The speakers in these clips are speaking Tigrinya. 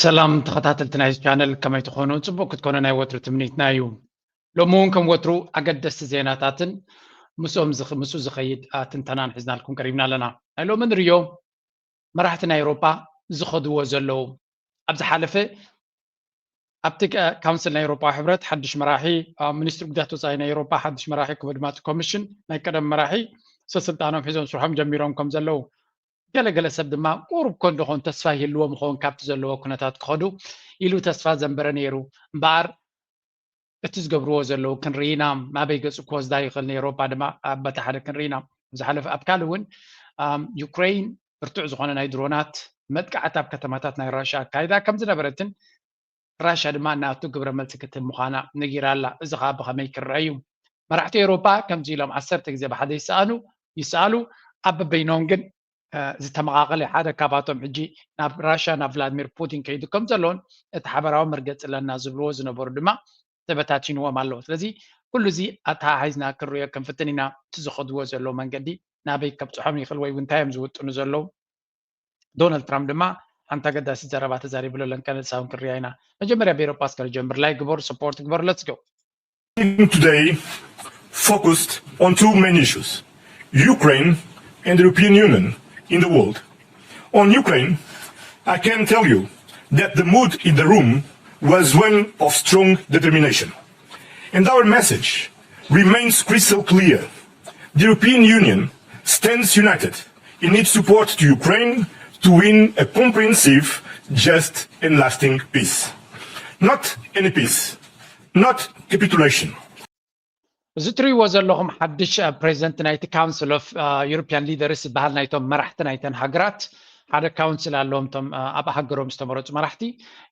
ሰላም ተኸታተልቲ ናይዚ ቻነል፣ ከመይ ትኾኑ? ጽቡቕ ክትኮኑ ናይ ወትሩ ትምኒትና እዩ። ሎሚ እውን ከም ወትሩ ኣገደስቲ ዜናታትን ምስኦም ዝኽ-፣ ምስኡ ዝኸይድ፣ አ፣ ትንተናን ሒዝናልኩም ቀሪብና ኣለና። ናይ ሎሚ ንርእዮ መራሕቲ ናይ ኤውሮጳ ዝኸድዎ ዘለዉ፣ ኣብ ዝሓለፈ ኣብቲ ካ-፣ ካውንስል ናይ ኤውሮጳዊ ሕብረት ሓድሽ መራሒ፣ አ፣ ሚኒስትሪ ጉዳያት ወጻኢ ናይ ኤውሮጳ ሓድሽ መራሒ፣ ከምኡ ድማ እቲ ኮሚሽን ናይ ቀደም መራሒ ሰስልጣኖም ሒዞም ስርሖም ጀሚሮም ከም ዘለዉ፣ ገለገለ ሰብ ድማ ቁሩብ ኮን ደኾን ተስፋ ይህልዎም ይኸውን ካብቲ ዘለዎ ኩነታት ክኸዱ ኢሉ ተስፋ ዘንበረ ነይሩ። እምበኣር እቲ ዝገብርዎ ዘለዉ ክንርኢ ኢና፣ ናበይ ገጹ ክወስዳ ይኽእል፣ ንኤውሮጳ ድማ ኣብ በታ ሓደ ክንርኢ ኢና። ዝሓለፈ ኣብ ካልእ እውን፣ ኣም፣ ዩክሬን ብርቱዕ ዝኾነ ናይ ድሮናት መጥቃዕቲ ኣብ ከተማታት ናይ ራሽያ ኣካይዳ ከም ዝነበረትን ራሽያ ድማ ናቱ ግብረ መልሲ ክትህብ ምዃና ነጊራ ኣላ። እዚ ኸኣ ብኸመይ ክረአ እዩ? መራሕቲ ኤውሮጳ ከምዚ ኢሎም ዓሰርተ ግዜ ብሓደ ይሰኣኑ፣ ይሰኣሉ፣ ኣብ በበይኖም ግን፣ እ፣ ዝተመቓቐለ ሓደ ካብኣቶም ሕጂ ናብ ራሽያ፣ ናብ ቭላድሚር ፑቲን ከይዱ ከም ዘሎን እቲ ሓበራዊ መርገጺ ኣለና ዝብልዎ ዝነበሩ ድማ ተበታቲንዎም ኣለዉ። ስለዚ ኩሉ እዚ ኣተሓሒዝና ክንርእዮ ክንፍትን ኢና። እቲ ዝኸድዎ ዘለዉ መንገዲ ናበይ ከብጽሖም ይኽእል ወይ እውን እንታይ እዮም ዝውጥኑ ዘለዉ? ዶናልድ ትራምፕ ድማ ሓንቲ ኣገዳሲት ዘረባ ተዛሪብሉ ኣሎ። ንሳ እውን ክንርእያ ኢና። መጀመርያ ብኤውሮጳ እስከ ንጀምር። ላይክ ግበሩ፣ ሰፖርት ግበሩ። Let's go። Today focused on two main issues, Ukraine and the European Union in the world. On Ukraine, I can tell you that the mood in the room was one of strong determination. And our message remains crystal clear. The European Union stands united in its support to Ukraine to win a comprehensive, just and lasting peace. Not any peace, not capitulation. እዚ ትርእይዎ ዘለኹም ሓድሽ፣ አ፣ ፕሬዚደንት ናይቲ ካውንስል ኦፍ፣ አ፣ ዩሮፒያን ሊደርስ ዝበሃል ናይቶም መራሕቲ ናይተን ሃገራት ሓደ ካውንስል ኣለዎም። እቶም፣ አ፣ ኣብ ሃገሮም ዝተመረጹ መራሕቲ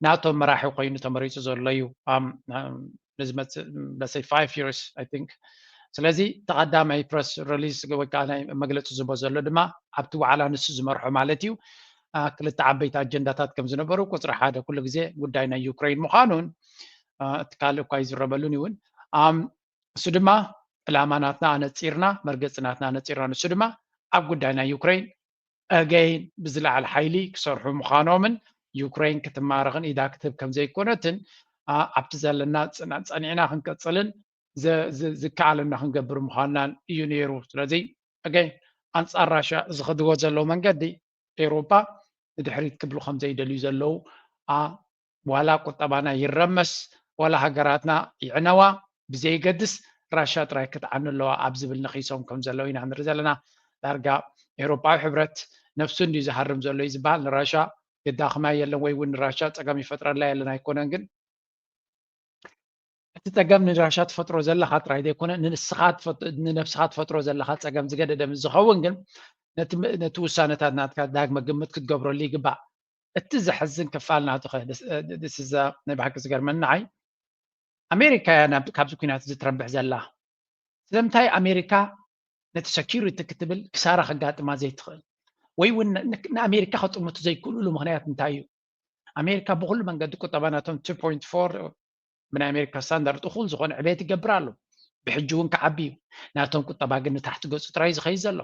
ናቶም መራሒ ኮይኑ ተመሪጹ ዘሎ እዩ። ኣም፣ ኣም፣ ንዝመጽእ፣ let's say, five years, I think። ስለዚ እቲ ቀዳማይ ፕረስ ሪሊዝ ወይ ከዓ ናይ መግለጺ ዝህቦ ዘሎ ድማ ኣብቲ ዋዕላ ንሱ ዝመርሖ ማለት እዩ። አ፣ ክልተ ዓበይቲ ኣጀንዳታት ከም ዝነበሩ፣ ቁጽሪ ሓደ ኩሉ ግዜ ጉዳይ ናይ ዩክሬን ምዃኑን፣ አ፣ እቲ ካልእ እኳ ይዝረበሉን ይውን፣ ኣም፣ እሱ ድማ ዕላማ ናትና ኣነጺርና፣ መርገጺ ናትና ኣነጺርና፣ ንሱ ድማ ኣብ ጉዳይ ናይ ዩክሬን ኣገይን ብዝለዓለ ሓይሊ ክሰርሑ ምዃኖምን ዩክሬን ክትማረኽን ኢዳ ክትህብ ከም ዘይኮነትን፣ አ፣ ኣብቲ ዘለና ጽና-፣ ጸኒዕና ክንቀጽልን ዘ-፣ ዘ-፣ ዝከኣለና ክንገብር ምዃንናን እዩ ነይሩ። ስለዚ ኣገይን ኣንጻር ራሽያ ዝኸድዎ ዘለዉ መንገዲ ኤውሮጳ ንድሕሪት ክብሉ ከም ዘይደልዩ ዘለዉ፣ አ፣ ዋላ ቁጠባና ይረመስ፣ ዋላ ሃገራትና ይዕነዋ ብዘይገድስ ራሽያ ጥራይ ክትዓኑ ኣለዋ ኣብ ዝብል ነኺሶም ከም ዘለዉ ኢና ንርኢ ዘለና። ዳርጋ ኤውሮጳዊ ሕብረት ነፍሱ እንድዩ ዝሃርም ዘሎ እዩ ዝበሃል። ንራሽያ የዳኽማ የለን ወይ እውን ንራሽያ ጸገም ይፈጥረላ የለን ኣይኮነን፣ ግን እቲ ጸገም ንራሽያ ትፈጥሮ ዘለኻ ጥራይ ዘይኮነ፣ ንንስኻ ትፈጥ-፣ ንነብስኻ ትፈጥሮ ዘለኻ ጸገም ዝገደደ ምስ ዝኸውን ግን፣ ነቲ ም-፣ ነቲ ውሳነታት ናትካ ዳግመ ግምት ክትገብረሉ ይግባእ። እቲ ዘሕዝን ክፋል ናቱ ኸ፣ this፣ እ፣ this is፣ እ፣ ናይ ብሓቂ ዝገርመኒ ንዓይ፣ ኣሜሪካ እያ ናብ፣ ካብዚ ኲናት እዚ ትረብሕ ዘላ። ስለምንታይ ኣሜሪካ ነቲ ሰኪሪቲ ክትብል ክሳራ ከጋጥማ ዘይትኽእል? ወይ እውን ን-፣ ን-፣ ንኣሜሪካ ከጥምቱ ዘይክእሉሉ ምኽንያት እንታይ እዩ? ኣሜሪካ ብኹሉ መንገዲ ቁጠባ ናቶም ቱ ፖይንት ፎር ብናይ ኣሜሪካ ስታንዳርድ እኹል ዝኾነ ዕቤት ይገብር ኣሎ። ብሕጂ እውን ክዓቢ እዩ። ናቶም ቁጠባ ግን ንታሕቲ ገጹ ጥራይ ዝኸይድ ዘሎ።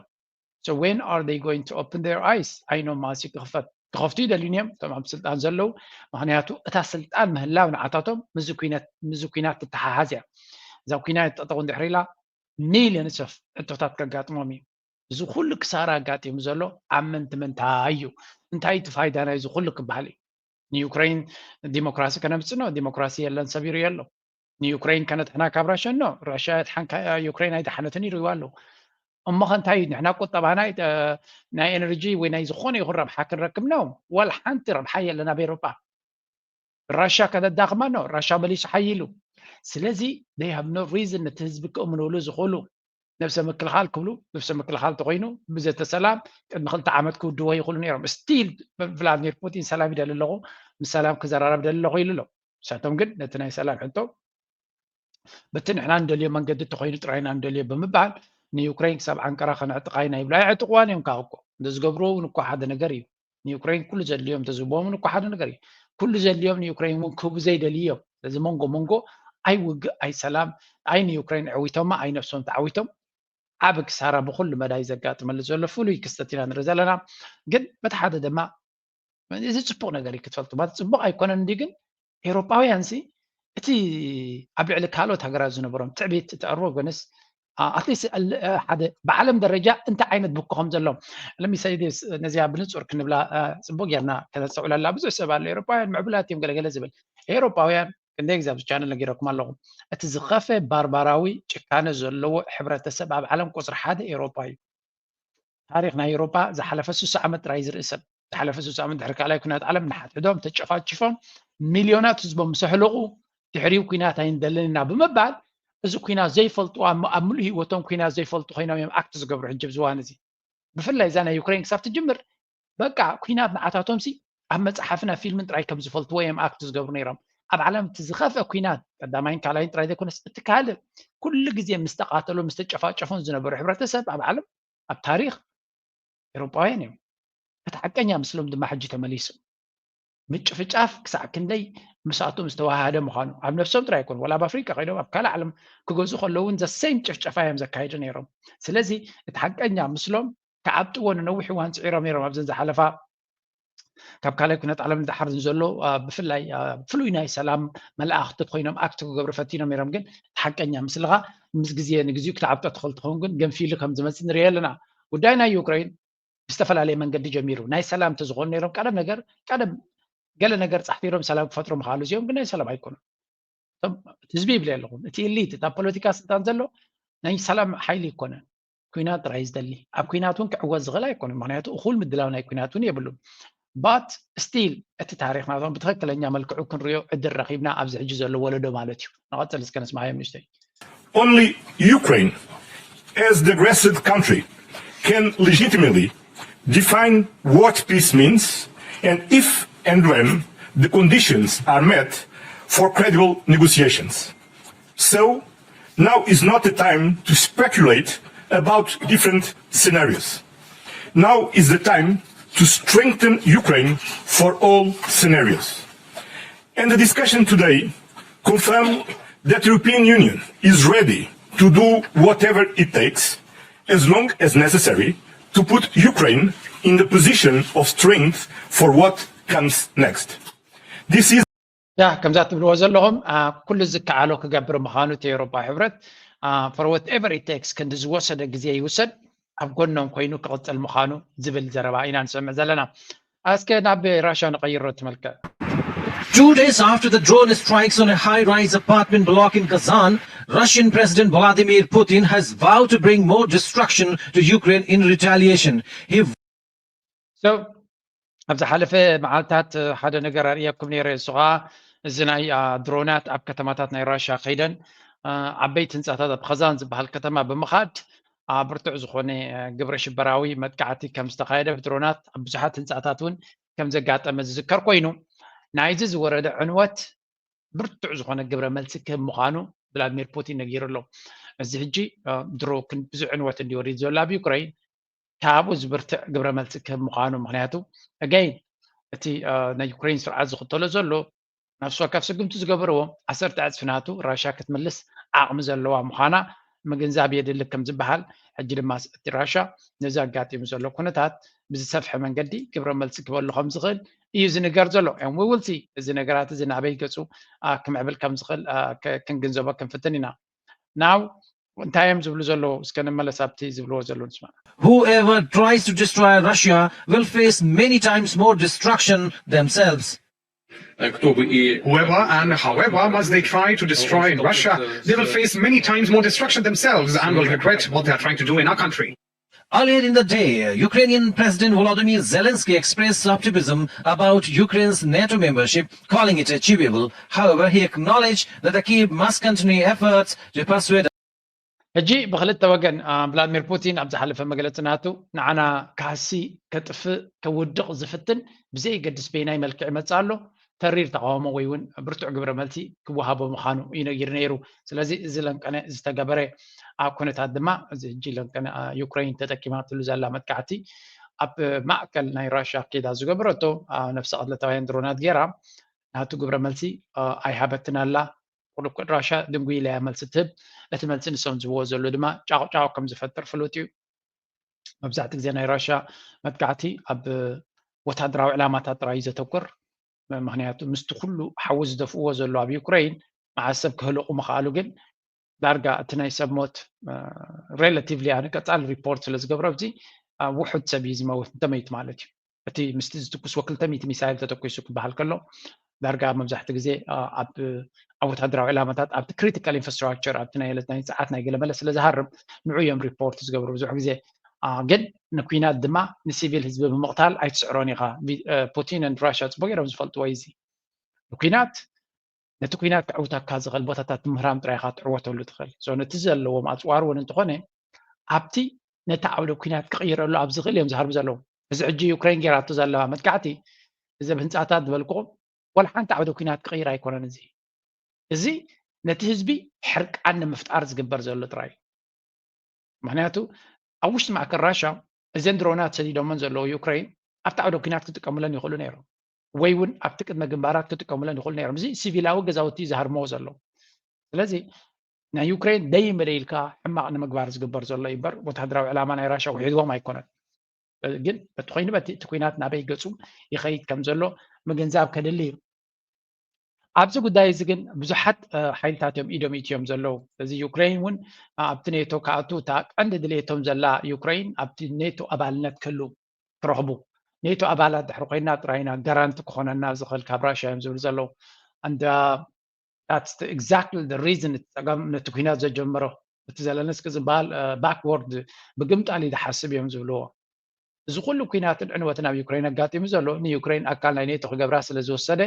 So when are they going to open their eyes? ዓይኖም ማሲ ክኽፈት፣ ክኸፍቱ ይደልዩን እዮም እቶም ኣብ ስልጣን ዘለዉ። ምኽንያቱ እታ ስልጣን ምህላው ንዓታቶም ምስዚ ኲናት፣ ምስዚ ኲናት ትተሓሓዝ እያ። እዛ ኲናት ጠጠው እንድሕር ኢላ ሚልዮንስ ኦፍ ሕቶታት ከጋጥሞም እዩ። እዚ ኩሉ ክሳራ ኣጋጢሙ ዘሎ ኣብ ምንቲ ምንታይ እዩ? እንታይ እቲ ፋይዳ ናይዚ ኩሉ ክበሃል እዩ? ንዩክሬን ዲሞክራሲ ከነምጽእ ነው? ዲሞክራሲ የለን፣ ሰቢሩ የሎ። ንዩክሬን ከነድሕና ካብ ራሽያ ነው? ራሽያ የድሓንካ፣ ዩክሬን ኣይደሓነትን ይርእይዋ ኣለዉ። እሞ ኸ እንታይ እዩ? ንሕና ቁጠባና፣ እ፣ ናይ ኤነርጂ ወይ ናይ ዝኾነ ይኹን ረብሓ ክንረክብ ነው? ዋላ ሓንቲ ረብሓ የለን ኣብ ኤውሮጳ። ራሽያ ከተዳኽማ ነው? ራሽያ መሊሱ ሓይሉ። ስለዚ they have no reason ነቲ ህዝቢ ክእምኑሉ ዝኽእሉ። ነብሰ ምክልኻል ክብሉ፣ ነብሰ ምክልኻል ተኾይኑ ብዘተ ሰላም ቅድሚ ክልተ ዓመት ክውድዎ ይኽእሉ ነይሮም። ስቲል ቭላድሚር ፑቲን ሰላም ይደሊ ኣለኹ፣ ምስ ሰላም ክዘራረብ ደሊ ኣለኹ ኢሉ ኣሎ። ንሳቶም ግን ነቲ ናይ ሰላም ሕቶ በቲ ንሕና ንደልዮ መንገዲ እንተኾይኑ ጥራይ ኢና ንደልዮ ብምባል ንዩክሬን ክሳብ ዓንቀራ ከነዕጥቓ ኢና ይብሉ። ኣየዕጥቕዋን እዮም ካብ እኮ። እንተዝገብርዎ እውን እኮ ሓደ ነገር እዩ። ንዩክሬን ኩሉ ዘድልዮም እንተዝህብዎም እውን እኮ ሓደ ነገር እዩ። ኩሉ ዘድልዮም ንዩክሬን እውን ክህቡ ዘይደልዩ እዮም። ስለዚ መንጎ መንጎ ኣይ ውግእ፣ ኣይ ሰላም፣ ኣይ ንዩክሬን ዕዊቶማ፣ ኣይ ነብሶም ተዓዊቶም ዓቢ ክሳራ ብኹሉ መዳይ ዘጋጥመሉ ዘሎ ፍሉይ ክስተት ኢና ንርኢ ዘለና። ግን በቲ ሓደ ድማ እዚ ጽቡቕ ነገር እዩ ክትፈልጡ። ማለት ጽቡቕ ኣይኮነን እንዲ ግን ኤውሮጳውያን ሲ እቲ ኣብ ልዕሊ ካልኦት ሃገራት ዝነበሮም ትዕቢት፣ እቲ ኣሮገንስ፣ ኣ-፣ ኣትሊስት እል-፣ እ፣ ሓደ ብዓለም ደረጃ እንታይ ዓይነት ብኮ ከም ዘለዎም። ለሚሳሌ ነዚኣ ብንጹር ክንብላ፣ እ፣ ጽቡቕ ጌርና ከነስተውዕለላ። ብዙሕ ሰብ ኣሎ፣ ኤውሮጳውያን ምዕቡላት እዮም ገለገለ ዝብል። ኤውሮጳውያን ክንደይ ግዜ ኣብዚ ቻነል ነጊረኩም ኣለኹም። እቲ ዝኸፈ ባርባራዊ ጭካነ ዘለዎ ሕብረተሰብ ኣብ ዓለም ቁጽሪ ሓደ ኤውሮጳ እዩ። ታሪኽ ናይ ኤውሮጳ ዝሓለፈ ስሳ ዓመት ጥራይ ዝርኢ ሰብ። ዝሓለፈ ስሳ ዓመት ድሕሪ ካልኣይ ኩናት ዓለም ንሓድሕዶም ተጨፋጭፎም ሚልዮናት ህዝቦም ምስ ኣሕለቑ ድሕሪኡ ኩናት ኣይንደልን ኢና ብምባል እዚ ኩናት ዘይፈልጡ ኣብ ኣብ ምሉእ ህይወቶም ኩናት ዘይፈልጡ ኮይኖም እዮም ኣክት ዝገብሩ ሕጂ ኣብዚ እዋን እዚ። ብፍላይ እዛ ናይ ዩክሬን ክሳብ ትጅምር በቃ ኩናት ንዓታቶም ሲ ኣብ መጽሓፍን ኣብ ፊልምን ጥራይ ከም ዝፈልጥዎ እዮም ኣክት ዝገብሩ ነይሮም። ኣብ ዓለም እቲ ዝኸፍአ ኩናት ቀዳማይን ካልኣይን ጥራይ ዘይኮነስ እቲ ካልእ ኩሉ ግዜ ምስ ተቓተሉ ምስ ተጨፋጨፉን ዝነበሩ ሕብረተሰብ ኣብ ዓለም ኣብ ታሪኽ ኤውሮጳውያን እዮም። እቲ ሓቀኛ ምስሎም ድማ ሕጂ ተመሊሱ። ምጭፍጫፍ ክሳዕ ክንደይ ምስኣቶም ዝተዋሃደ ምዃኑ ኣብ ነብሶም ጥራይ ኣይኮኑ፣ ዋላ ኣብ ኣፍሪቃ ከይዶም ኣብ ካልእ ዓለም ክገዝኡ ከለዉ እውን ዘሰይም ጭፍጨፋ እዮም ዘካይዱ ነይሮም። ስለዚ እቲ ሓቀኛ ምስሎም ክዓብጥዎ ንነዊሕ እዋን ጽዒሮም ነይሮም። ኣብዘን ዝሓለፋ ካብ ካልኣይ ኩነት ዓለም ንደሓር ንዘሎ፣ ኣ፣ ብፍላይ፣ ኣ፣ ፍሉይ ናይ ሰላም መላእኽቲ ኮይኖም ኣክት ክገብሩ ፈቲኖም ነይሮም። ግን እቲ ሓቀኛ ምስልኻ ምስ ግዜ ንግዚኡ ክትዓብጦ ትኽእል ትኸውን፣ ግን ገንፊሉ ከም ዝመጽእ ንሪኦ ኣለና። ጉዳይ ናይ ዩክሬን ብዝተፈላለየ መንገዲ ጀሚሩ። ናይ ሰላም እንተዝኾኑ ነይሮም ቀደም ነገር፣ ቀደም ገለ ነገር ጻሕፊሮም ሰላም ክፈጥሩ ምኽኣሉ፣ እዚኦም ግን ናይ ሰላም ኣይኮኑን። እቶም ህዝቢ ይብል ኣለኹም፣ እቲ ኢሊት፣ እቲ ኣብ ፖለቲካ ስልጣን ዘሎ ናይ ሰላም ሓይሊ ኣይኮነን። ኩናት ጥራይ እዩ ዝደሊ። ኣብ ኩናት እውን ክዕወት ዝኽእል ኣይኮነን፣ ምኽንያቱ እኹል ምድላው ናይ ኩናት እውን የብሉን። But still እቲ ታሪኽ ናቶም ብትኽክለኛ መልክዑ ክንሪኦ ዕድል ረኺብና፣ ኣብዚ ሕጂ ዘሎ ወለዶ ማለት እዩ። ንቐጽል እስከ ነስማዓዮም ንእሽተይ። Only Ukraine, as the aggressor country, can legitimately define what peace means and if and when the conditions are met for credible negotiations. So, now is not the time to speculate about different scenarios. Now is the time to strengthen Ukraine for all scenarios. And the discussion today confirmed that the European Union is ready to do whatever it takes, as long as necessary, to put Ukraine in the position of strength for what comes next. This is ያ ከምዛ ትብልዎ ዘለኹም፣ ኣ፣ ኩሉ ዝከኣሎ ክገብር ምዃኑ እቲ ኤውሮጳ ሕብረት፣ ኣ፣ for whatever it takes ክንዲ ዝወሰደ ግዜ ይውሰድ ኣብ ጎኖም ኮይኑ ክቕጽል ምዃኑ ዝብል ዘረባ ኢና ንሰምዕ ዘለና። እስከ ናብ ራሻ ንቐይሮ ትመልከ። Two days after the drone strikes on a high-rise apartment block in Kazan, Russian President Vladimir Putin has vowed to bring more destruction to Ukraine in retaliation. He So ኣብ ዝሓለፈ መዓልታት ሓደ ነገር ኣርእየኩም ነይረ። እሱ ከዓ እዚ ናይ ድሮናት ኣብ ከተማታት ናይ ራሻ ከይደን ዓበይቲ ህንፃታት ኣብ ኸዛን ዝበሃል ከተማ ብምኻድ ብርቱዕ ዝኾነ ግብረ ሽበራዊ መጥቃዕቲ ከም ዝተኻየደ ብድሮናት ኣብ ብዙሓት ህንፃታት እውን ከም ዘጋጠመ ዝዝከር ኮይኑ ናይዚ ዝወረደ ዕንወት ብርቱዕ ዝኾነ ግብረ መልሲ ክህብ ምዃኑ ቭላድሚር ፑቲን ነጊሩ ኣሎ። እዚ ሕጂ ድሮ ብዙ ዕንወት እንዲወሪድ ዘሎ ኣብ ዩክሬን ካብኡ ዝብርትዕ ግብረ መልሲ ክህብ ምዃኑ ምክንያቱ again እቲ ናይ ዩክሬን ስርዓት ዝኽተሎ ዘሎ ነፍሲ ወከፍ ስጉምቲ ዝገበርዎ ዓሰርተ ዕፅፊ ናቱ ራሻ ክትምልስ ዓቕሚ ዘለዋ ምዃና ምግንዛብ የድሊ ከም ዝበሃል ሕጂ ድማ እቲ ራሻ ነዚ ኣጋጢሙ ዘሎ ኩነታት ብዝሰፍሐ መንገዲ ግብረ መልሲ ክበሉ ከም ዝኽእል እዩ ዝንገር ዘሎ። And we will see እዚ ነገራት እዚ ናበይ ገፁ ክምዕብል ከም ዝኽእል ክንግንዘቦ ክንፍትን ኢና። Now እንታይ እዮም ዝብሉ ዘለዉ? እስከ ንመለስ ኣብቲ ዝብልዎ ዘለዉ ንስማ። Whoever tries to destroy Russia will face many times more destruction themselves. Whoever and however much they try to destroy in Russia, they will face many times more destruction themselves and will regret what they are trying to do in our country. Earlier in the day, Ukrainian President Volodymyr Zelensky expressed optimism about Ukraine's NATO membership, calling it achievable. However, he acknowledged that the Kyiv must continue efforts to persuade ሕጂ ብክልተ ወገን ቭላድሚር ፑቲን ኣብ ዝሓለፈ መግለፂ ናቱ ንዓና ካህሲ ከጥፍእ ከውድቕ ዝፍትን ብዘይገድስ በይናይ መልክዕ ይመፅእ ኣሎ ተሪር ተቃውሞ ወይ እውን ብርቱዕ ግብረ መልሲ ክወሃቦ ምዃኑ እዩ ነጊሩ ነይሩ። ስለዚ እዚ ለንቀነ ዝተገበረ ኩነታት ድማ እዚ ሕጂ ለንቀነ ዩክሬን ተጠቂማትሉ ዘላ መጥቃዕቲ ኣብ ማእከል ናይ ራሽያ ኬዳ ዝገበረቶ ነፍሰ ቅትለታውያን ድሮናት ገይራ ናቱ ግብረ መልሲ ኣይሃበትን ኣላ። ቁልቁል ራሽያ ድንጉይ ኢላ እያ መልሲ ትህብ። እቲ መልሲ ንሶም ዝብዎ ዘሎ ድማ ጫቑጫቑ ከም ዝፈጥር ፍሉጥ እዩ። መብዛሕትኡ ግዜ ናይ ራሽያ መጥቃዕቲ ኣብ ወታደራዊ ዕላማታት ጥራይ እዩ ዘተኩር። ምክንያቱ ምስቲ ኩሉ ሓዊ ዝደፍእዎ ዘሎ ኣብ ዩክረይን መዓዝ ሰብ ክህልቑ ምኽኣሉ ግን ዳርጋ እቲ ናይ ሰብ ሞት ሬላቲቭሊ ኣነ ቀጻሊ ሪፖርት ስለ ዝገብሮ ኣብዚ ውሑድ ሰብ እዩ ዝመውት እንተመይት ማለት እዩ። እቲ ምስቲ ዝትኩስዎ ክልተ ሚእቲ ሚሳይል ተተኩሱ ክበሃል ከሎ ዳርጋ መብዛሕትኡ ግዜ ኣብ ወታደራዊ ዕላማታት ኣብቲ ክሪቲካል ኢንፍራስትራክቸር ኣብቲ ናይ ዕለት ናይ ሰዓት ናይ ገለመለ ስለ ዝሃርም ንዑ እዮም ሪፖርት ዝገብሩ ብዙሕ ግዜ። ግን ንኩናት ድማ ንሲቪል ህዝቢ ብምቕታል ኣይትስዕሮን ኢኻ። ፑቲን ን ራሽያ ፅቡቅ ገይሮም ዝፈልጥዎ እዩ እዚ። ንኩናት ነቲ ኩናት ክዕውተካ ዝኽእል ቦታታት ምህራም ጥራይ ኢኻ ትዕወተሉ ትኽእል። ነቲ ዘለዎም ኣፅዋር እውን እንተኾነ ኣብቲ ነቲ ዓውደ ኩናት ክቕይረሉ ኣብ ዝኽእል እዮም ዝሃርቡ ዘለዉ። እዚ ሕጂ ዩክሬን ገይራቶ ዘለዋ መጥቃዕቲ እዚ ኣብ ህንፃታት ዝበልኩኹም ወላ ሓንቲ ዓውደ ኩናት ክቕይር ኣይኮነን። እዚ እዚ ነቲ ህዝቢ ሕርቃን ንምፍጣር ዝግበር ዘሎ ጥራይ እዩ። ምክንያቱ ኣብ ውሽጢ ማእከል ራሻ እዘን ድሮናት ሰዲዶመን ዘለዉ ዩክሬን ኣብቲ ዓውደ ኩናት ክጥቀሙለን ይኽእሉ ነይሮም፣ ወይ እውን ኣብቲ ቅድመ ግንባራት ክጥቀሙለን ይኽእሉ ነይሮም። እዚ ሲቪላዊ ገዛውቲ ዝሃርመዎ ዘለዉ። ስለዚ ናይ ዩክሬን ደይ መደይ ኢልካ ሕማቕ ንምግባር ዝግበር ዘሎ እዩ እምበር ወታደራዊ ዕላማ ናይ ራሻ ውሒድዎም ኣይኮነን። ግን በቲ ኮይኑ በቲ እቲ ኩናት ናበይ ገጹ ይኸይድ ከም ዘሎ ምግንዛብ ከድሊ እዩ። ኣብዚ ጉዳይ እዚ ግን ብዙሓት ሓይልታት እዮም ኢዶም ኢትዮም ዘለዉ። እዚ ዩክሬን እውን ኣብቲ ኔቶ ክኣቱ እታ ቀንዲ ድሌቶም ዘላ ዩክሬን ኣብቲ ኔቶ ኣባልነት ክህሉ ክረኽቡ ኔቶ ኣባላት ድሕሪ ኮይና ጥራይና ጋራንቲ ክኾነና ዝኽእል ካብ ራሽያ እዮም ዝብሉ ዘለዉ። And that's exactly the reason እቲ ፀገም ነቲ ኩናት ዘጀመሮ እቲ ዘለንስኪ ዝበሃል ባክወርድ ብግምጣል እዩ ዝሓስብ እዮም ዝብልዎ። እዚ ኩሉ ኩናትን ዕንወትን ኣብ ዩክሬን ኣጋጢሙ ዘሎ ንዩክሬን ኣካል ናይ ኔቶ ክገብራ ስለ ዝወሰደ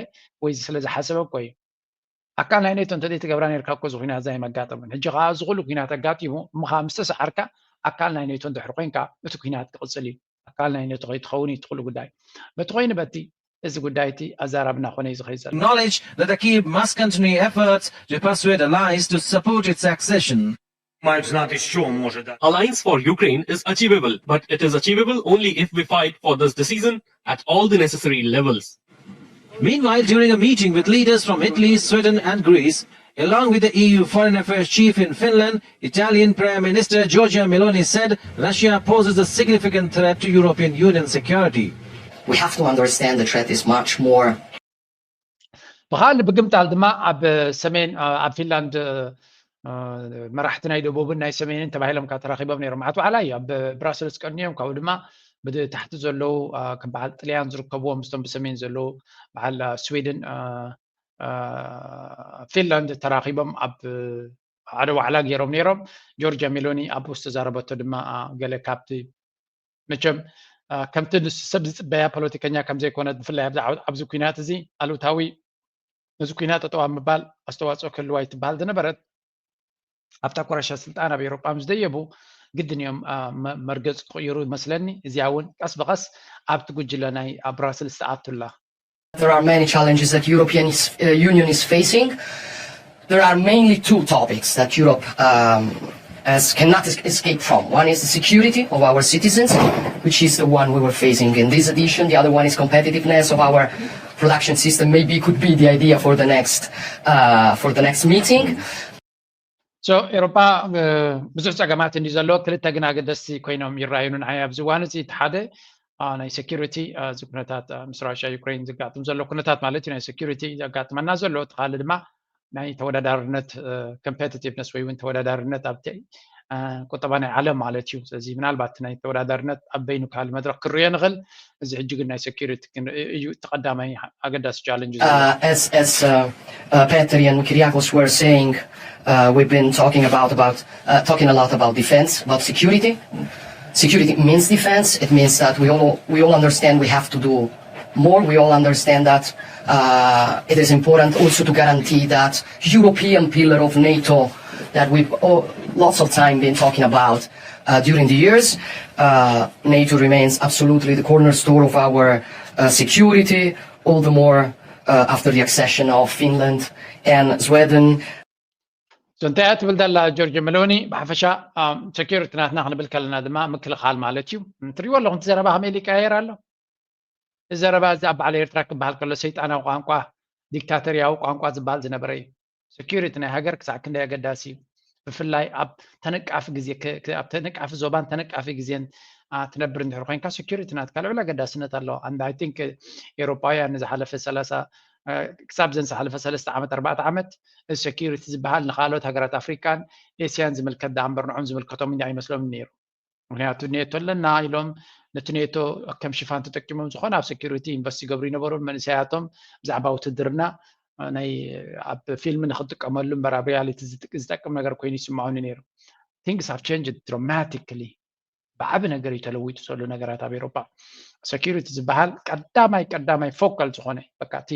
ወይ ስለ ዝሓሰበ እኮ እዩ። ኣካል ናይ ኔቶ እንተዘይትገብራ ነርካ እኮ እዚ ኩናት ዛይ መጋጠምን። ሕጂ ከዓ እዚ ኩሉ ኩናት ኣጋጢሙ እምኻ ምስ ተሰዓርካ ኣካል ናይ ኔቶ እንድሕር ኮይንካ እቲ ኩናት ክቕፅል እዩ። ኣካል ናይ ኔቶ ከይትኸውን እዩ እቲ ኩሉ ጉዳይ። በቲ ኮይኑ በቲ እዚ ጉዳይ እቲ ኣዛራብና ኮነ እዩ ዝኸይድ ዘሎ። Acknowledge that the Kyiv must continue efforts to persuade allies to support its accession. Мають знати, що може дати. Alliance for Ukraine is achievable, but it is achievable only if we fight for this decision at all the necessary levels. Meanwhile, during a meeting with leaders from Italy, Sweden, and Greece, along with the E U Foreign Affairs Chief in Finland, Italian Prime Minister Giorgia Meloni said Russia poses a significant threat to European Union security. We have to understand the threat is much more ብኻልእ ብግምጣል ድማ ኣብ ሰሜን ኣብ ፊንላንድ መራሕቲ ናይ ደቡብን ናይ ሰሜንን ተባሂሎም ካብ ተራኺቦም ነይሮም። መዓት ዋዕላ እዩ ኣብ ብራሰልስ ቀንዮም ካብኡ ድማ ብታሕቲ ዘለዉ ከም በዓል ጥልያን ዝርከብዎም ምስቶም ብሰሜን ዘለዉ በዓል ስዊድን ፊንላንድ ተራኺቦም ኣብ ሓደ ዋዕላ ገይሮም ነይሮም። ጆርጃ ሜሎኒ ኣብኡ ዝተዛረበቶ ድማ ገለ ካብቲ መቸም ከምቲ ንሱ ሰብ ዝፅበያ ፖለቲከኛ ከምዘይኮነት ብፍላይ ኣብዚ ኩናት እዚ ኣሉታዊ ነዚ ኩናት ጠጠው ኣብ ምባል ኣስተዋፅኦ ክህልዋ ይትበሃል ዝነበረት ኣብታ ኮረሻ ስልጣን ኣብ ኤሮጳ ምስ ደየቡ ግድን እዮም መርገፅ ክቕይሩ ይመስለኒ። እዚኣ እውን ቀስ ብቐስ ኣብቲ ጉጅለ ናይ ኣብ ብራስልስ ትኣቱላ። There are many challenges that European is, uh, Union is facing. There are mainly two topics that Europe um, has, cannot escape from. One is the security of our citizens, which is the one we were facing in this edition. The other one is competitiveness of our production system. Maybe it could be the idea for the next uh, for the next meeting. So ኤሮፓ ብዙሕ ፀገማት እንዲ ዘሎ ክልተ ግን ኣገደስቲ ኮይኖም ይረኣዩኑ ንዓይ ኣብዚ እዋን እዚ እቲ ሓደ ናይ ሴኪሪቲ እዚ ኩነታት ምስ ራሽያ ዩክሬን ዝጋጥም ዘሎ ኩነታት ማለት እዩ ናይ ሴኪሪቲ ዘጋጥመና ዘሎ እቲ ካልእ ድማ ናይ ተወዳዳርነት ኮምፔቲቲቭነስ ወይ እውን ተወዳዳርነት ኣብቲ ቁጠባ ናይ ዓለም ማለት እዩ። ስለዚ ምናልባት ናይ ተወዳዳርነት ኣብ በይኑ ካልእ መድረክ ክርዮ ንኽእል። እዚ ሕጂ ግን ናይ ሴኪሪቲ እዩ እቲ ቀዳማይ ኣገዳሲ ቻለንጅ ዘሎ። Uh, as as uh, uh, Peter and Kyriakos were saying, uh, we've been talking about about uh, talking a lot about defense, about security. Security means defense. It means that we all we all understand we have to do more. We all understand that uh, it is important also to guarantee that European pillar of NATO that we've all, lots of time been talking about uh, during the years. Uh, NATO remains absolutely the cornerstone of our uh, security, all the more uh, after the accession of Finland and Sweden. So እንታይ እያ ትብል ዘላ ጆርጅ ሜሎኒ? ብሓፈሻ ሴኪሪቲ ናትና ክንብል ከለና ድማ ምክልኻል ማለት እዩ። ትሪእዎ ኣለኹም እቲ ዘረባ ከመይ ኢሉ ይቀያየር ኣሎ። እዚ ዘረባ እዚ ኣብ በዓል ኤርትራ ክበሃል ከሎ ሰይጣናዊ ቋንቋ ዲክታተርያዊ ቋንቋ ዝበሃል ዝነበረ እዩ። ሴኪሪቲ ናይ ሃገር ክሳዕ ክንደይ ኣገዳሲ እዩ። ብፍላይ ኣብ ተነቃፊ ግዜ ኣብ ተነቃፊ ዞባን ተነቃፊ ግዜን ትነብር እንድሕር ኮይንካ፣ security ናትካ ልዑል ኣገዳስነት ኣለዎ። And I think ኤውሮጳውያን ንዝሓለፈ ሰላሳ ክሳብ ዘን ዝሓለፈ ሰለስተ ዓመት ኣርባዕተ ዓመት፣ security ዝበሃል ንካልኦት ሃገራት ኣፍሪካን ኤስያን ዝምልከት ደኣ እምበር ንዖም ዝምልከቶም ኣይመስሎምን ነይሩ። ምክንያቱ ኔቶ ኣለና ኢሎም ነቲ ኔቶ ከም ሽፋን ተጠቂሞም ዝኾነ ኣብ security invest ይገብሩ ይነበሩን፣ መንእሰያቶም ብዛዕባ ውትድርና ናይ ኣብ ፊልም ንክጥቀመሉ እምበር ኣብ reality ዝጠቅም ነገር ኮይኑ ይስምዖኒ ነይሩ። Things have changed dramatically። ብዓቢ ነገር እዩ ተለዊጡ ዘሎ ነገራት ኣብ ኤውሮጳ። Security ዝበሃል ቀዳማይ ቀዳማይ focal ዝኾነ በቃ እቲ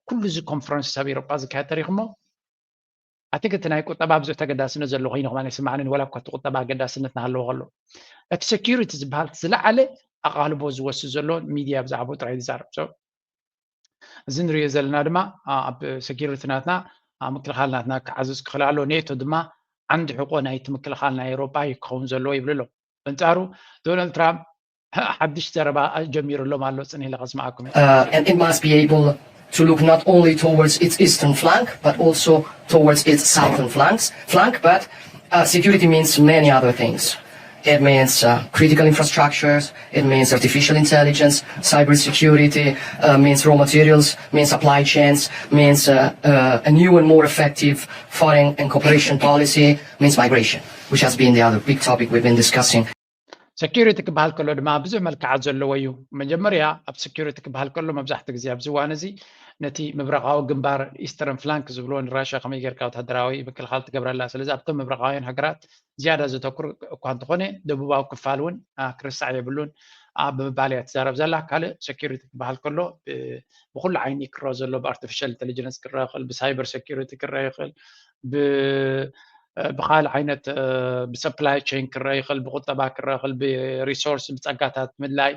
ኩሉ እዚ conference ኣብ ኤውሮጳ ዝካየድ ተሪኽሞ ኣቲ እቲ ናይ ቁጠባ ብዙሕ ተገዳስነት ዘሎ ኮይኑ ከማን ይስማዕንን፣ ወላ እኳ እቲ ቁጠባ ኣገዳስነት እናሃለዎ ከሎ እቲ security ዝበሃል ዝለዓለ ኣቓልቦ ዝወስድ ዘሎ ሚድያ ብዛዕባኡ ጥራይ ዝዛረብ። So እዚ ንሪኦ ዘለና ድማ ኣብ security ናትና ምክልኻል ናትና ክዓዝዝ ክኽእል ኣሎ። ኔቶ ድማ ዓንዲ ሕቆ ናይቲ ምክልኻል ናይ ኤውሮጳ እዩ ክኸውን ዘለዎ ይብል ኣሎ። በንጻሩ ዶናልድ ትራምፕ ሓድሽ ዘረባ ጀሚሩ ኣሎም ኣሎ። ጽንሕ ኢለ ከስምዓኩም እየ። Uh, and it must be able to look not only towards its eastern flank, but also towards its southern flanks, flank. But uh, security means many other things. It means uh, critical infrastructures. It means artificial intelligence, cybersecurity. Uh, means raw materials. Means supply chains. Means uh, uh, a new and more effective foreign and cooperation policy. Means migration, which has been the other big topic we've been discussing. Security ክበሃል ከሎ ድማ ብዙሕ መልክዓት ዘለዎ እዩ። መጀመርያ ኣብ security ክበሃል ከሎ መብዛሕትኡ ግዜ ኣብዚ እዋን እዚ ነቲ ምብራቓዊ ግንባር eastern flank ዝብልዎ ንራሽያ ከመይ ጌርካ ወታደራዊ ምክልኻል ትገብረላ። ስለዚ ኣብቶም ምብራቓውያን ሃገራት ዝያዳ ዘተኩር እኳ እንተኾነ ደቡባዊ ክፋል እውን ክርሳዕ የብሉን ብምባል እያ ትዛረብ ዘላ። ካልእ security ክበሃል ከሎ ብኩሉ ዓይኒ ክረአ ዘሎ ብ artificial intelligence ክረአ ይኽእል፣ ብ cyber security ክረአ ይኽእል፣ ብ ብካል ዓይነት ብ supply chain ክረአ ይኽእል፣ ብቁጠባ ክረአ ይኽእል፣ ብ resource ብፀጋታት ምድላይ፣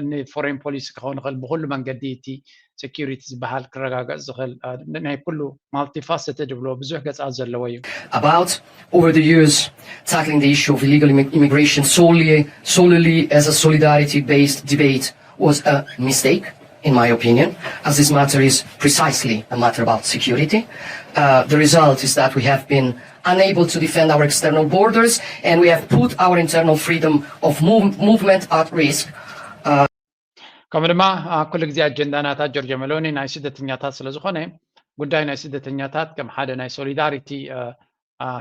ን foreign policy ክኸውን ይኽእል። ብኩሉ መንገዲ እቲ security ዝበሃል ክረጋገፅ ዝኽእል ናይ ኩሉ multifaceted ብሎ ብዙሕ ገፃት ዘለዎ እዩ። About over the years tackling the issue of illegal immigration solely solely as a solidarity based debate was a mistake, in my opinion, as this matter is precisely a matter about security. Uh, the result is that we have been unable to defend our external borders, and we have put our internal freedom of move movement at risk. Uh, ከምኡ ድማ ኩሉ ግዜ ኣጀንዳ ናታ ጆርጆ ሜሎኒ ናይ ስደተኛታት ስለዝኾነ ጉዳይ ናይ ስደተኛታት ከም ሓደ ናይ solidarity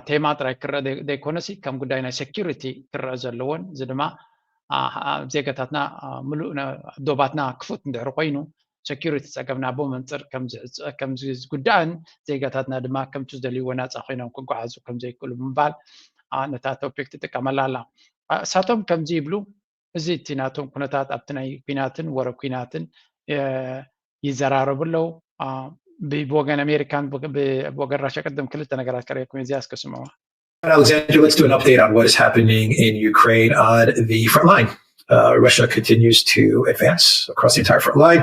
ቴማ ጥራይ ክረአ ዘይኮነሲ ከም ጉዳይ ናይ security ክረአ ዘለዎን እዚ ድማ ዜጋታትና ምሉእ ዶባትና ክፉት እንድሕር ኮይኑ security ፀገምና ብኡ መንፅር ከምዝጉዳእን ዜጋታትና ድማ ከምቲ ዝደልይዎ ናፃ ኮይኖም ክጓዓዙ ከምዘይክእሉ ብምባል ነታ topic ትጥቀመላ ኣላ። እሳቶም ከምዚ ይብሉ። እዚ እቲ ናቶም ኩነታት ኣብቲ ናይ ኲናትን ወረ ኲናትን ይዘራረቡ ኣለዉ። ብወገን ኣሜሪካን ብወገን ራሽያ ቅድም ክልተ ነገራት ከርእየኩም እዚኣ እስከ ስምዕዋ። Alexander, let's do an update on what is happening in Ukraine on the front line. Uh, Russia continues to advance across the entire front line.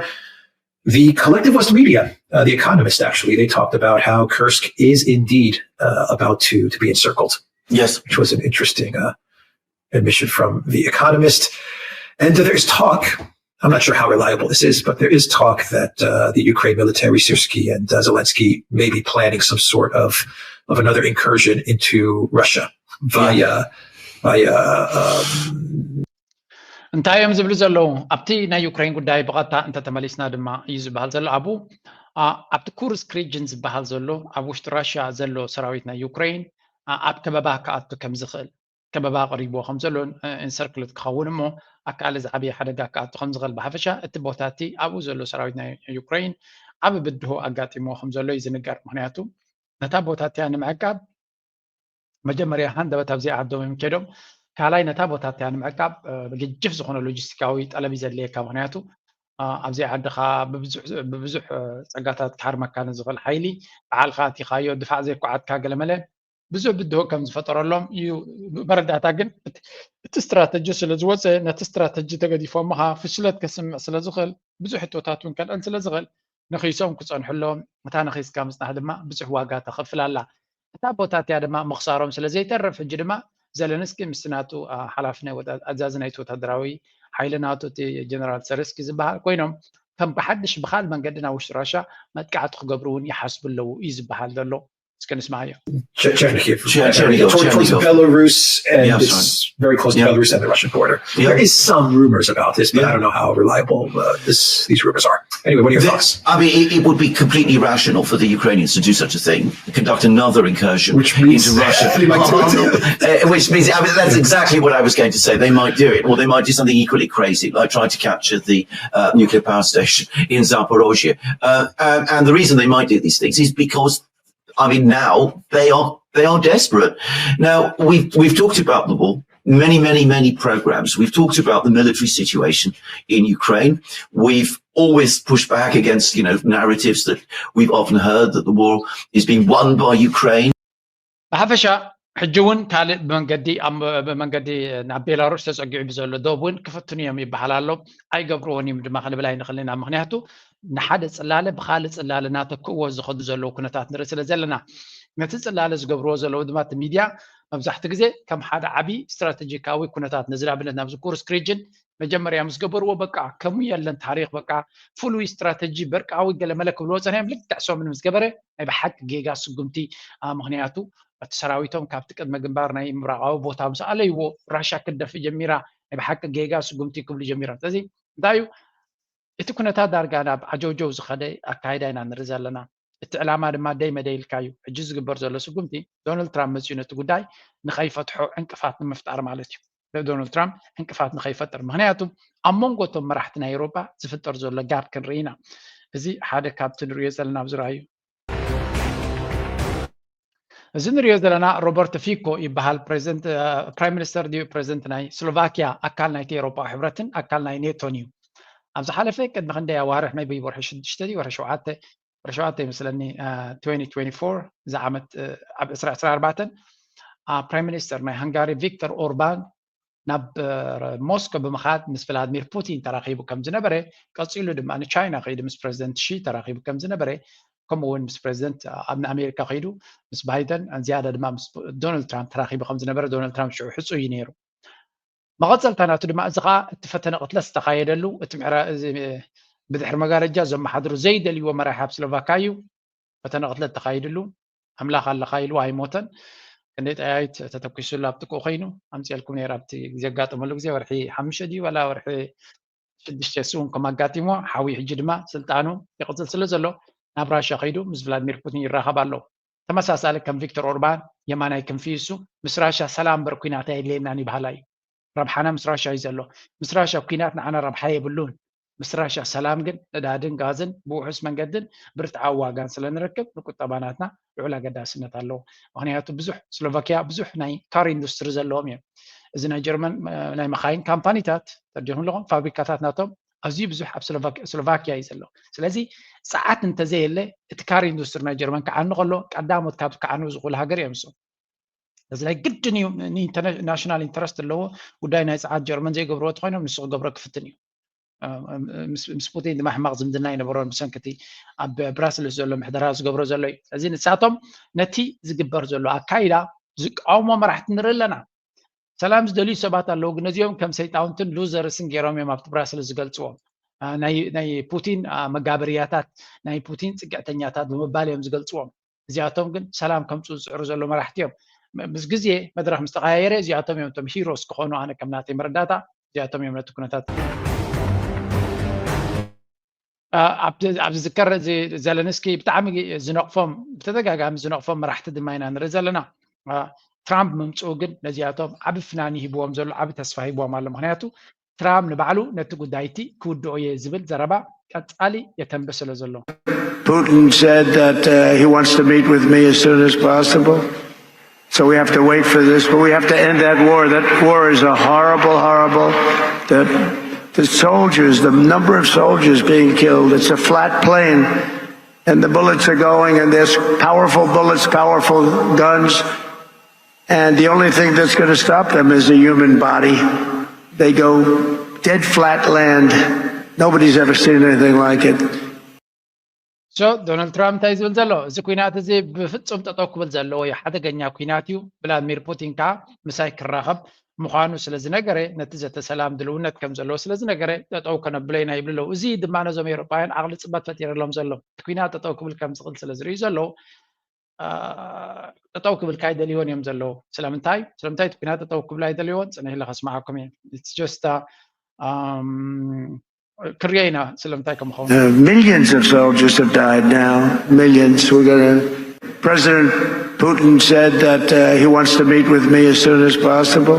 The collective West media, uh, The Economist, actually, they talked about how Kursk is indeed uh, about to, to be encircled. Yes. Which was an interesting uh, admission from The Economist. And there's talk, I'm not sure how reliable this is, but there is talk that uh, the Ukraine military, Syrsky and uh, Zelensky, may be planning some sort of, of another incursion into Russia via, via um, እንታይ እዮም ዝብሉ ዘለዉ? ኣብቲ ናይ ዩክሬን ጉዳይ ብቐጥታ እንተተመሊስና ድማ እዩ ዝበሃል ዘሎ። ኣብኡ ኣብቲ ኩርስክ region ዝበሃል ዘሎ ኣብ ውሽጢ ራሽያ ዘሎ ሰራዊት ናይ ዩክሬን ኣብ ከበባ ክኣቱ ከም ዝኽእል፣ ከበባ ቀሪብዎ ከም ዘሎ፣ encircled ክኸውን እሞ ኣካለ ዝዓበየ ሓደጋ ክኣቱ ከም ዝኽእል፣ ብሓፈሻ እቲ ቦታ እቲ ኣብኡ ዘሎ ሰራዊት ናይ ዩክሬን ዓቢ ብድሆ ኣጋጢምዎ ከም ዘሎ እዩ ዝንገር። ምክንያቱ ነታ ቦታ እቲኣ ንምዕቃብ መጀመርያ ሃንደበት ኣብዚኣ ዓዶም እዮም ከይዶም። ካልኣይ ነታ ቦታ እቲኣ ንምዕቃብ ገጅፍ ዝኾነ ሎጂስቲካዊ ጠለብ እዩ ዘድልየካ። ምክንያቱ ኣብዚኣ ዓድኻ ብብዙሕ ፀጋታት ክሃርመካ ንዝኽእል ሓይሊ ባዕልኻ ኣቲኻዮ ድፋዕ ዘይኳዓትካ ገለመለ ብዙሕ ብድሆ ከም ዝፈጠረሎም እዩ መረዳእታ። ግን እቲ strategy ስለ ዝወፀ ነቲ strategy ተገዲፎም ምኻ ፍሽለት ከስምዕ ስለ ዝኽእል ብዙሕ ሕቶታት እውን ከልዕል ስለ ዝኽእል ንኺሶም ክፀንሑ ኣለዎም። እታ ንኺስካ ምፅናሕ ድማ ብዙሕ ዋጋ ተኸፍል ኣላ። እታ ቦታ እቲኣ ድማ ምኽሳሮም ስለ ዘይተርፍ ሕጂ ድማ ዘለንስኪ ምስቲ ናቱ ሓላፊ ናይ ኣዛዚ ናይቲ ወታደራዊ ሓይሊ ናቱ እቲ ጀነራል ሰርስኪ ዝበሃል ኮይኖም ከም ብሓድሽ ብኻል መንገዲ ናብ ውሽጢ ራሻ መጥቃዕቲ ክገብሩ እውን ይሓስቡ ኣለዉ እዩ ዝበሃል ዘሎ። እስከ ንስማዓዮ። Chernihiv, Cher- Chernihiv, towards Chernihiv. Belarus and Yeah, it's sorry. very close to Yeah. Belarus and the Russian border. Yeah. There is some rumors about this, but Yeah. I don't know how reliable uh, this these rumors are. Anyway, what are your thoughts? I mean, it, it would be completely rational for the Ukrainians to do such a thing, conduct another incursion Which means into Russia. they might do it. Uh, which means, I mean, that's exactly what I was going to say. They might do it, or they might do something equally crazy, like try to capture the uh, nuclear power station in Zaporozhye. Uh, and, and the reason they might do these things is because, I mean, now they are they are desperate. Now we've we've talked about the war, many, many, many programs. We've talked about the military situation in Ukraine. We've always pushed back against, you know, narratives that we've often heard that the war is being won by Ukraine. ብሓፈሻ ሕጂ እውን ካልእ ብመንገዲ ኣብ- ብመንገዲ ናብ ቤላሩስ ተፀጊዑ ብዘሎ ዶብ እውን ክፍትኑ እዮም ይበሃል ኣሎ። ኣይገብርዎን እዮም ድማ ክንብል ኣይንኽእልን ኢና። ምክንያቱ ንሓደ ፅላለ ብካልእ ፅላለ እናተክእዎ ዝኸዱ ዘለዉ ኩነታት ንርኢ ስለ ዘለና፣ ነቲ ፅላለ ዝገብርዎ ዘለዉ ድማ እቲ ሚድያ መብዛሕትኡ ግዜ ከም ሓደ ዓብዪ ስትራቴጂካዊ ኩነታት፣ ነዚ ንኣብነት ናብዚ ኩርስክ ሪጅን መጀመርያ ምስ ገበርዎ በቃ ከምኡ የለን ታሪክ፣ በቃ ፍሉይ ስትራተጂ በርቃዊ ገለመለ ክብልዎ ፀኒሖም። ልክዕ ሰሙን ምስ ገበረ ናይ ብሓቂ ጌጋ ስጉምቲ። ምክንያቱ እቲ ሰራዊቶም ካብቲ ቅድመ ግንባር ናይ ምብራቃዊ ቦታ ምስ ኣለይዎ ራሻ ክትደፍእ ጀሚራ። ናይ ብሓቂ ጌጋ ስጉምቲ ክብሉ ጀሚሮም። ስለዚ እንታይ እዩ እቲ ኩነታት ዳርጋ ናብ ዓጀውጀው ዝኸደ ኣካይዳ ኢና ንርኢ ዘለና። እቲ ዕላማ ድማ ደይ መደይ ኢልካ እዩ። ሕጂ ዝግበር ዘሎ ስጉምቲ ዶናልድ ትራምፕ መፅኡ ነቲ ጉዳይ ንኸይፈትሖ ዕንቅፋት ንምፍጣር ማለት እዩ። ዶናልድ ትራምፕ ዕንቅፋት ንኸይፈጥር። ምክንያቱ ኣብ መንጎ እቶም መራሕቲ ናይ ኤውሮጳ ዝፍጠር ዘሎ ጋፕ ክንርኢ ኢና። እዚ ሓደ ካብቲ ንሪኦ ዘለና ኣብዚ ራእዩ። እዚ ንሪኦ ዘለና ሮበርት ፊኮ ይበሃል። ፕሬዚደንት ፕራይም ሚኒስተር ድዩ ፕሬዚደንት ናይ ስሎቫኪያ፣ ኣካል ናይቲ ኤውሮጳዊ ሕብረትን ኣካል ናይ ኔቶን እዩ። ኣብ ዝሓለፈ ቅድሚ ክንደይ ኣዋርሕ፣ maybe ወርሒ ሽዱሽተ ድዩ ወርሒ ሸውዓተ፣ ወርሒ ሸውዓተ ይመስለኒ፣ twenty twenty-four፣ እዚ ዓመት ኣብ ዕስራ ዕስራ ኣርባዕተ ፕራይም ሚኒስተር ናይ ሃንጋሪ ቪክተር ኦርባን ናብ ሞስኮ ብምኻድ ምስ ቭላድሚር ፑቲን ተራኺቡ ከም ዝነበረ፣ ቀፂሉ ድማ ንቻይና ከይዱ ምስ ፕሬዚደንት ሺ ተራኺቡ ከም ዝነበረ፣ ከምኡ እውን ምስ ፕሬዚደንት ኣብ ንኣሜሪካ ከይዱ ምስ ባይደን፣ ዝያዳ ድማ ምስ ዶናልድ ትራምፕ ተራኺቡ ከም ዝነበረ፣ ዶናልድ ትራምፕ ሽዑ ሕፁይ እዩ ነይሩ። መቐፀልታ ናቱ ድማ እዚ ከዓ እቲ ፈተነ ቅትለት ዝተኻየደሉ፣ እቲ ምዕራ- እዚ ብድሕሪ መጋረጃ ዘመሓድሩ ዘይደልይዎ መራሒ ኣብ ስሎቫካ እዩ። ፈተነ ቅትለት ተኻይድሉ። ኣምላኽ ኣለኻ ኢልዎ ኣይሞተን። ክንደይ ጠያይት ተተኪሱሉ ኣብ ጥቅኡ ኮይኑ ኣምፅኤልኩም ነይረ። ኣብቲ ዘጋጠመሉ ግዜ ወርሒ ሓሙሽተ ድዩ ዋላ ወርሒ ሽዱሽተ እሱ እውን ከም ኣጋጢሞ ሓዊ ሕጂ ድማ ስልጣኑ ይቕፅል ስለ ዘሎ ናብ ራሻ ከይዱ ምስ ቭላድሚር ፑቲን ይራኸብ ኣሎ። ተመሳሳሊ ከም ቪክተር ኦርባን የማናይ ክንፊ እሱ ምስ ራሻ ሰላም እምበር ኩናት ኣየድልየናን ይበሃላ እዩ። ረብሓና ምስ ራሻ እዩ ዘሎ። ምስ ራሻ ኩናት ንዓና ረብሓ የብሉን። ምስ ራሻ ሰላም ግን ነዳድን ጋዝን ብውሑስ መንገድን ብርትዓዊ ዋጋን ስለ ንረክብ ንቁጠባ ናትና ልዑል ኣገዳስነት ኣለዎ። ምክንያቱ ብዙሕ ስሎቫኪያ ብዙሕ ናይ ካር ኢንዱስትሪ ዘለዎም እዮም። እዚ ናይ ጀርመን ናይ መካይን ካምፓኒታት ተረዲኹም ኣለኹም ፋብሪካታት ናቶም ኣዝዩ ብዙሕ ኣብ ስሎቫኪያ እዩ ዘሎ። ስለዚ ፀዓት እንተዘየለ እቲ ካር ኢንዱስትሪ ናይ ጀርመን ክዓኑ ከሎ ቀዳሞት ካብ ክዓኑ ዝኽእሉ ሃገር እዮም እሶም። እዚ ናይ ግድን እዩ። ናሽናል ኢንተረስት ኣለዎ። ጉዳይ ናይ ፀዓት ጀርመን ዘይገብርዎ ተኮይኖም ንሱ ክገብሮ ክፍትን እዩ። ምስ ፑቲን ድማ ሕማቕ ዝምድና ይነበሮን ብሰንኪ እቲ ኣብ ብራስልስ ዘሎ ምሕደራ ዝገብሮ ዘሎ እዩ። ስለዚ ንሳቶም ነቲ ዝግበር ዘሎ ኣካይዳ ዝቃወሞ መራሕቲ ንርኢ ኣለና። ሰላም ዝደልዩ ሰባት ኣለዉ፣ ግን ነዚኦም ከም ሰይጣውንትን ሉዘርስን ገይሮም እዮም ኣብቲ ብራስልስ ዝገልፅዎም። ናይ ፑቲን መጋበርያታት፣ ናይ ፑቲን ፅግዕተኛታት ብምባል እዮም ዝገልፅዎም። እዚኣቶም ግን ሰላም ከምፁ ዝፅዕሩ ዘሎ መራሕቲ እዮም። ምስ ግዜ መድረክ ምስ ተቀያየረ እዚኣቶም እዮም ቶም ሂሮስ ክኾኑ ኣነ ከም ናተይ መረዳእታ እዚኣቶም እዮም ነቲ ኩነታት ኣብ ዝዝከር። ዘለንስኪ ብጣዕሚ ዝነቕፎም ብተደጋጋሚ ዝነቕፎም መራሕቲ ድማ ኢና ንርኢ ዘለና። ትራምፕ ምምፅኡ ግን ነዚኣቶም ዓቢ ፍናኒ ሂብዎም ዘሎ ዓቢ ተስፋ ሂብዎም ኣሎ። ምክንያቱ ትራምፕ ንባዕሉ ነቲ ጉዳይ እቲ ክውድኦ እየ ዝብል ዘረባ ቀጻሊ የተንብእ ስለ ዘሎ። Putin said that uh, he wants to meet with me as soon as possible. So we have to wait for this, but we have to end that war. That war is a horrible, horrible. The, the soldiers, the number of soldiers being killed, it's a flat plane, and the bullets are going, and there's powerful bullets, powerful guns, and the only thing that's going to stop them is a human body. They go dead flat land. Nobody's ever seen anything like it. ሶ ዶናልድ ትራምፕ እንታይ ዝብል ዘሎ? እዚ ኩናት እዚ ብፍጹም ጠጠው ክብል ዘለዎ እዩ። ሓደገኛ ኩናት እዩ። ቭላድሚር ፑቲን ከዓ ምሳይ ክራኸብ ምዃኑ ስለ ዝነገረ፣ ነቲ ዘተ ሰላም ድልውነት ከም ዘለዎ ስለ ዝነገረ፣ ጠጠው ከነብሎ ኢና ይብሉ ኣለዉ። እዚ ድማ ነዞም ኤውሮጳውያን ዓቕሊ ጽበት ፈጢርሎም ዘሎ። እቲ ኩናት ጠጠው ክብል ከም ዝኽእል ስለ ዝርእዩ ዘለዉ፣ ጠጠው ክብል ካይደልይዎን እዮም ዘለዉ። ስለምንታይ ስለምንታይ እቲ ኩናት ጠጠው ክብል ኣይደልይዎን? ፅንሕ ኢለ ከስማዓኩም እየ። ክርየ ኢና ስለምንታይ ከም ኸውን። Millions of soldiers have died now. Millions. We're gonna President Putin said that uh, he wants to meet with me as soon as possible.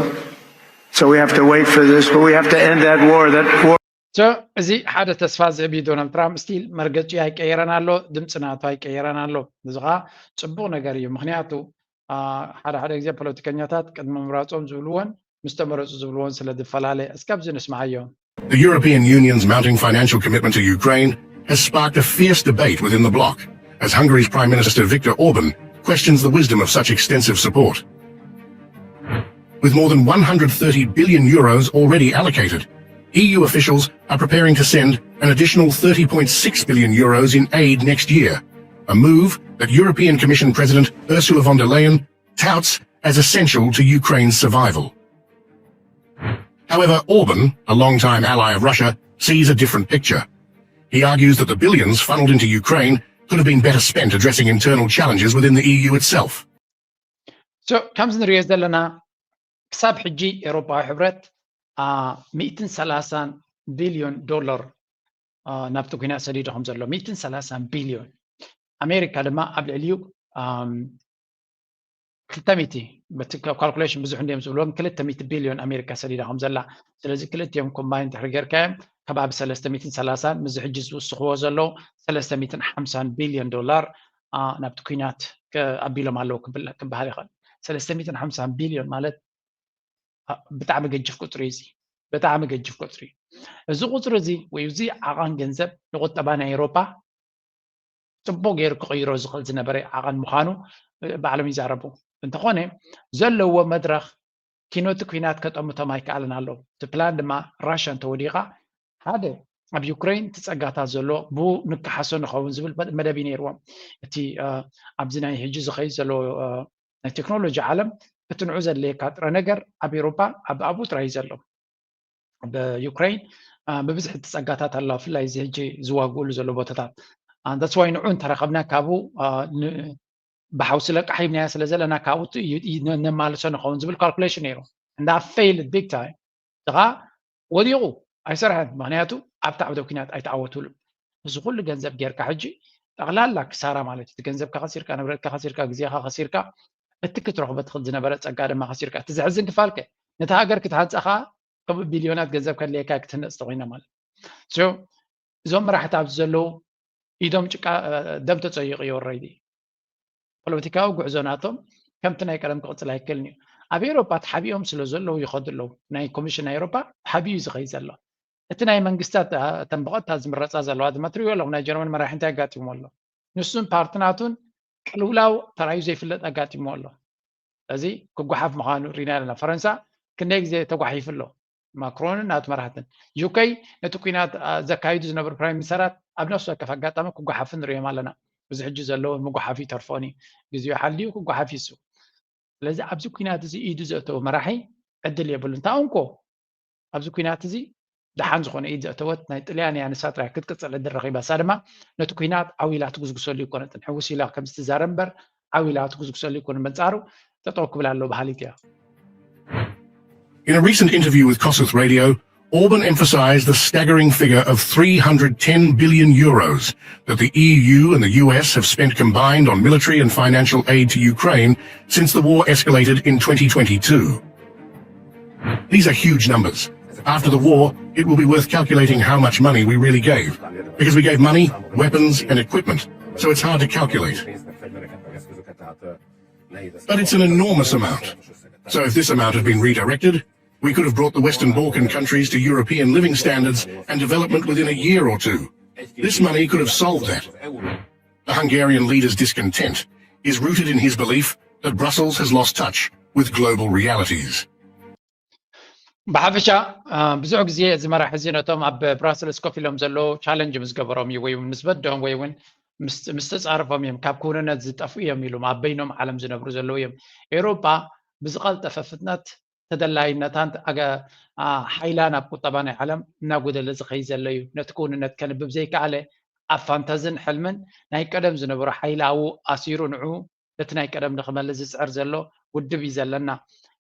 So we have to wait for this, but we have to end that war. That war. እዚ ሓደ ተስፋ ዝህብ እዩ። ዶናልድ ትራምፕ ስቲል መርገፂ ኣይቀየረን ኣሎ፣ ድምፂ ናቱ ኣይቀየረን ኣሎ። እዚ ከዓ ፅቡቅ ነገር እዩ። ምክንያቱ ሓደ ሓደ ግዜ ፖለቲከኛታት ቅድሚ ምምራፆም ዝብልዎን ምስ ተመረፁ ዝብልዎን ስለ ዝፈላለ። እስከ ኣብዚ ንስምዓዮ። The European Union's mounting financial commitment to Ukraine has sparked a fierce debate within the bloc, as Hungary's Prime Minister Viktor Orban questions the wisdom of such extensive support. With more than one hundred thirty billion euros already allocated, E U officials are preparing to send an additional thirty point six billion euros in aid next year, a move that European Commission President Ursula von der Leyen touts as essential to Ukraine's survival. However, Orban, a long-time ally of Russia, sees a different picture. He argues that the billions funneled into Ukraine could have been better spent addressing internal challenges within the E U itself. So, ከምዚ ንሪኦ ዘለና ክሳብ ሕጂ ኤሮፓዊ ሕብረት ሚእትን ሰላሳን ቢልዮን ዶላር ናብቲ ኩናት ሰዲዱ ከም ዘሎ፣ ሚእትን ሰላሳን ቢልዮን። ኣሜሪካ ድማ ኣብ ልዕሊኡ ክልተ ሚእቲ፣ በቲ ካልኩሌሽን ብዙሕ እንዲዮም ዝብልዎም፣ ክልተ ሚእቲ ቢልዮን ኣሜሪካ ሰዲዳ ከም ዘላ። ስለዚ ክልቲኦም ኮምባይን ድሕሪ ጌርካዮም ከባቢ ሰለስተ ሚእትን ሰላሳን፣ ምስዚ ሕጂ ዝውስኽዎ ዘለዉ ሰለስተ ሚእትን ሓምሳን ቢልዮን ዶላር ናብቲ ኩናት ኣቢሎም ኣለዉ ክበሃል ይኽእል። ሰለስተ ሚእትን ሓምሳን ቢልዮን ማለት ብጣዕሚ ገጅፍ ቁፅሪ እዩ። እዚ ብጣዕሚ ገጅፍ ቁፅሪ እዩ። እዚ ቁፅሪ እዚ ወይ እዚ ዓቐን ገንዘብ ንቁጠባ ናይ ኤሮፓ ፅቡቅ ገይሩ ክቕይሮ ዝኽእል ዝነበረ ዓቐን ምዃኑ ባዕሎም ይዛረቡ። እንተኾነ ዘለዎ መድረኽ ኪኖቲ ኩናት ከጠምቶም ኣይከኣልን ኣለዉ። እቲ ፕላን ድማ ራሽያ እንተወዲቓ ሓደ ኣብ ዩክሬን እቲ ጸጋታት ዘሎ ብኡ ንከሓሶ ንኸውን ዝብል መደብ እዩ ነይርዎም። እቲ ኣብዚ ናይ ሕጂ ዝኸይድ ዘሎ ናይ ቴክኖሎጂ ዓለም እቲ ንዑ ዘድልየካ ጥረ ነገር ኣብ ኤሮፓ ኣብ ኣብኡ ጥራይ እዩ ዘሎ። ኣብ ዩክሬን ብብዝሒ እቲ ጸጋታት ኣሎ፣ ብፍላይ እዚ ሕጂ ዝዋግኡሉ ዘሎ ቦታታት። That's why ንዑ እንተረኸብና ካብኡ ብሓውሲ ለቃሕ ሂብናዮ ስለ ዘለና ካብኡ ነማልሶ ንኸውን ዝብል ካልኩሌሽን ነይሩ። እንዳ ፌይልድ ቢግ ታይም። እዚ ከዓ ወዲቑ ኣይሰርሐን። ምክንያቱ ኣብቲ ዓውደ ኩናት ኣይተዓወቱሉን። እዚ ኩሉ ገንዘብ ጌርካ ሕጂ ጠቕላላ ክሳራ ማለት እዩ። እቲ ገንዘብካ ከሲርካ፣ ንብረትካ ከሲርካ፣ ግዜኻ ከሲርካ፣ እቲ ክትረኽቦ ትኽእል ዝነበረ ጸጋ ድማ ከሲርካ። እቲ ዘሕዝን ክፋልከ ነቲ ሃገር ክትሃንጻ ከዓ ከምኡ ቢልዮናት ገንዘብ ከድልየካ ክትህነጽ ተኮይና ማለት እዩ። እዞም መራሕቲ ኣብዚ ዘለዉ ኢዶም ጭቃ ደም ተጸይቑ እዩ። ኦረይዲ ፖለቲካዊ ጉዕዞ ናቶም ከምቲ ናይ ቀደም ክቕጽል ኣይክእልን እዩ። ኣብ ኤሮፓ ተሓቢኦም ስለ ዘለዉ ይኸዱ ኣለዉ። ናይ ኮሚሽን ናይ ኤሮፓ ተሓቢኡ እዩ ዝኸይድ ዘሎ። እቲ ናይ መንግስታት እተን ብቐጥታ ዝምረጻ ዘለዋ ድማ ትሪእዎ ኣለኹም። ናይ ጀርመን መራሒ እንታይ ኣጋጢሞ ኣሎ? ንሱን ፓርቲ ናቱን ቅልውላው ተራዩ ዘይፍለጥ ኣጋጢሞ ኣሎ። እዚ ክጓሓፍ ምዃኑ ሪና ኣለና። ፈረንሳ ክንደይ ግዜ ተጓሒፉ ኣሎ። ማክሮንን ናቱ መራሕትን። ዩከይ ነቲ ኩናት ዘካይዱ ዝነበሩ ፕራይም ሚኒስተራት ኣብ ነፍሲ ወከፍ ኣጋጣሚ ክጓሓፉ ንሪኦም ኣለና። እዚ ሕጂ ዘለዎ ምጉሓፍ ይተርፎን እዩ። ግዜኡ ሓልዩ ክጓሓፍ ይሱ። ስለዚ ኣብዚ ኩናት እዚ ኢዱ ዘእተወ መራሒ ዕድል የብሉን። ታውንኮ ኣብዚ ኩናት እዚ ደሓን ዝኾነ ኢድ ዘእተወት ናይ ጥልያን እያ። ንሳ ጥራይ ክትቅጽል ዕድል ረኺባ። እሳ ድማ ነቲ ኩናት ዓው ኢላ ትጉስጉሰሉ ኣይኮነትን። ሕውስ ኢላ ከም ዝትዛረብ እምበር ዓው ኢላ ትጉስጉሰሉ ኣይኮነን። በንጻሩ ጠጠው ክብል ኣለዎ በሃሊት እያ። In a recent interview with Kossuth Radio, Orban emphasised the staggering figure of three hundred ten billion euros that the E U and the U S have spent combined on military and financial aid to Ukraine since the war escalated in twenty twenty-two. These are huge numbers. After the war, it will be worth calculating how much money we really gave, because we gave money, weapons, and equipment, so it's hard to calculate. But it's an enormous amount. So if this amount had been redirected, we could have brought the Western Balkan countries to European living standards and development within a year or two. This money could have solved that. The Hungarian leader's discontent is rooted in his belief that Brussels has lost touch with global realities. ብሓፈሻ ብዙሕ ግዜ እዚ መራሒ እዚ ነቶም ኣብ ብራስልስ ኮፍ ኢሎም ዘለዉ ቻለንጅ ምስ ገበሮም እዩ፣ ወይ እውን ምስ በደሆም፣ ወይ እውን ምስ ተጻረፎም እዮም። ካብ ክውንነት ዝጠፍኡ እዮም ኢሎም ኣብ በይኖም ዓለም ዝነብሩ ዘለዉ እዮም። ኤውሮጳ ብዝቐልጠፈ ፍጥነት ተደላይነታን ሓይላ ናብ ቁጠባ ናይ ዓለም እናጎደለ ዝኸይድ ዘሎ እዩ። ነቲ ክውንነት ከንብብ ዘይከኣለ ኣብ ፋንታዝን ሕልምን ናይ ቀደም ዝነበሮ ሓይላዊ ኣሲሩ ንዑ እቲ ናይ ቀደም ንክመልስ ዝፅዕር ዘሎ ውድብ እዩ ዘለና።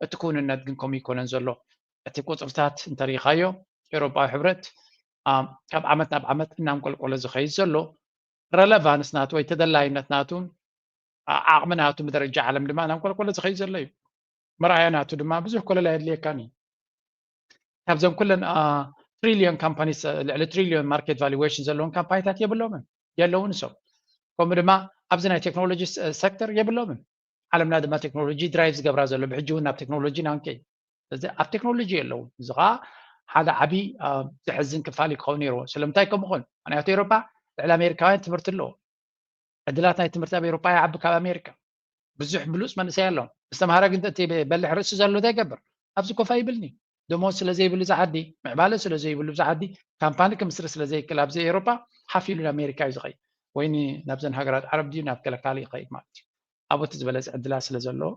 እቲ ክውንነት ግን ከምኡ ይኮነን ዘሎ። እቲ ቁፅርታት እንተሪኢኻዮ ኤውሮጳዊ ሕብረት ካብ ዓመት ናብ ዓመት እናንቆልቆለ ዝኸይድ ዘሎ ረለቫንስ ናቱ ወይ ተደላይነት ናቱ ዓቕሚ ናቱ ብደረጃ ዓለም ድማ እናንቆልቆለ ዝኸይድ ዘሎ እዩ። መርኣያ ናቱ ድማ ብዙሕ ኮለል ኣየድልየካን እዩ። ካብዘን ኩለን ትሪሊዮን ካምፓኒስ ልዕሊ ትሪሊዮን ማርኬት ቫሉዌሽን ዘለዎም ካምፓኒታት የብሎምን የለውን እሶም። ከምኡ ድማ ኣብዚ ናይ ቴክኖሎጂ ሴክተር የብሎምን። ዓለምና ድማ ቴክኖሎጂ ድራይቭ ዝገብራ ዘሎ ብሕጂ እውን ናብ ቴክኖሎጂ ናንከይ እዚ ኣብ ቴክኖሎጂ የለውን። እዚ ከዓ ሓደ ዓብዪ ዘሕዝን ክፋል ክኸውን ነይርዎ። ስለምንታይ ከምኡ ኾን? ምክንያቱ ኤውሮጳ ልዕሊ ኣሜሪካውያን ትምህርቲ ኣለዎ። ዕድላት ናይ ትምህርቲ ኣብ ኤውሮጳ ይዓቢ ካብ ኣሜሪካ። ብዙሕ ብሉፅ መንእሰይ ኣለዎም። ዝተምሃረ ግን እቲ በልሕ ርእሲ ዘሎ እንታይ ይገብር? ኣብዚ ኮፍ ኣይብልኒ። ደሞዝ ስለ ዘይብሉ ዝዓዲ፣ ምዕባለ ስለ ዘይብሉ ዝዓዲ፣ ካምፓኒ ክምስሪ ስለ ዘይክል ኣብዚ ኤውሮጳ ሓፍ ኢሉ ንኣሜሪካ እዩ ዝኸይድ። ወይ ናብዘን ሃገራት ዓረብ ድዩ ናብ ገለ ካልእ ይኸይድ ማለት እዩ። ኣብኡ እቲ ዝበለፀ ዕድላት ስለ ዘለዎ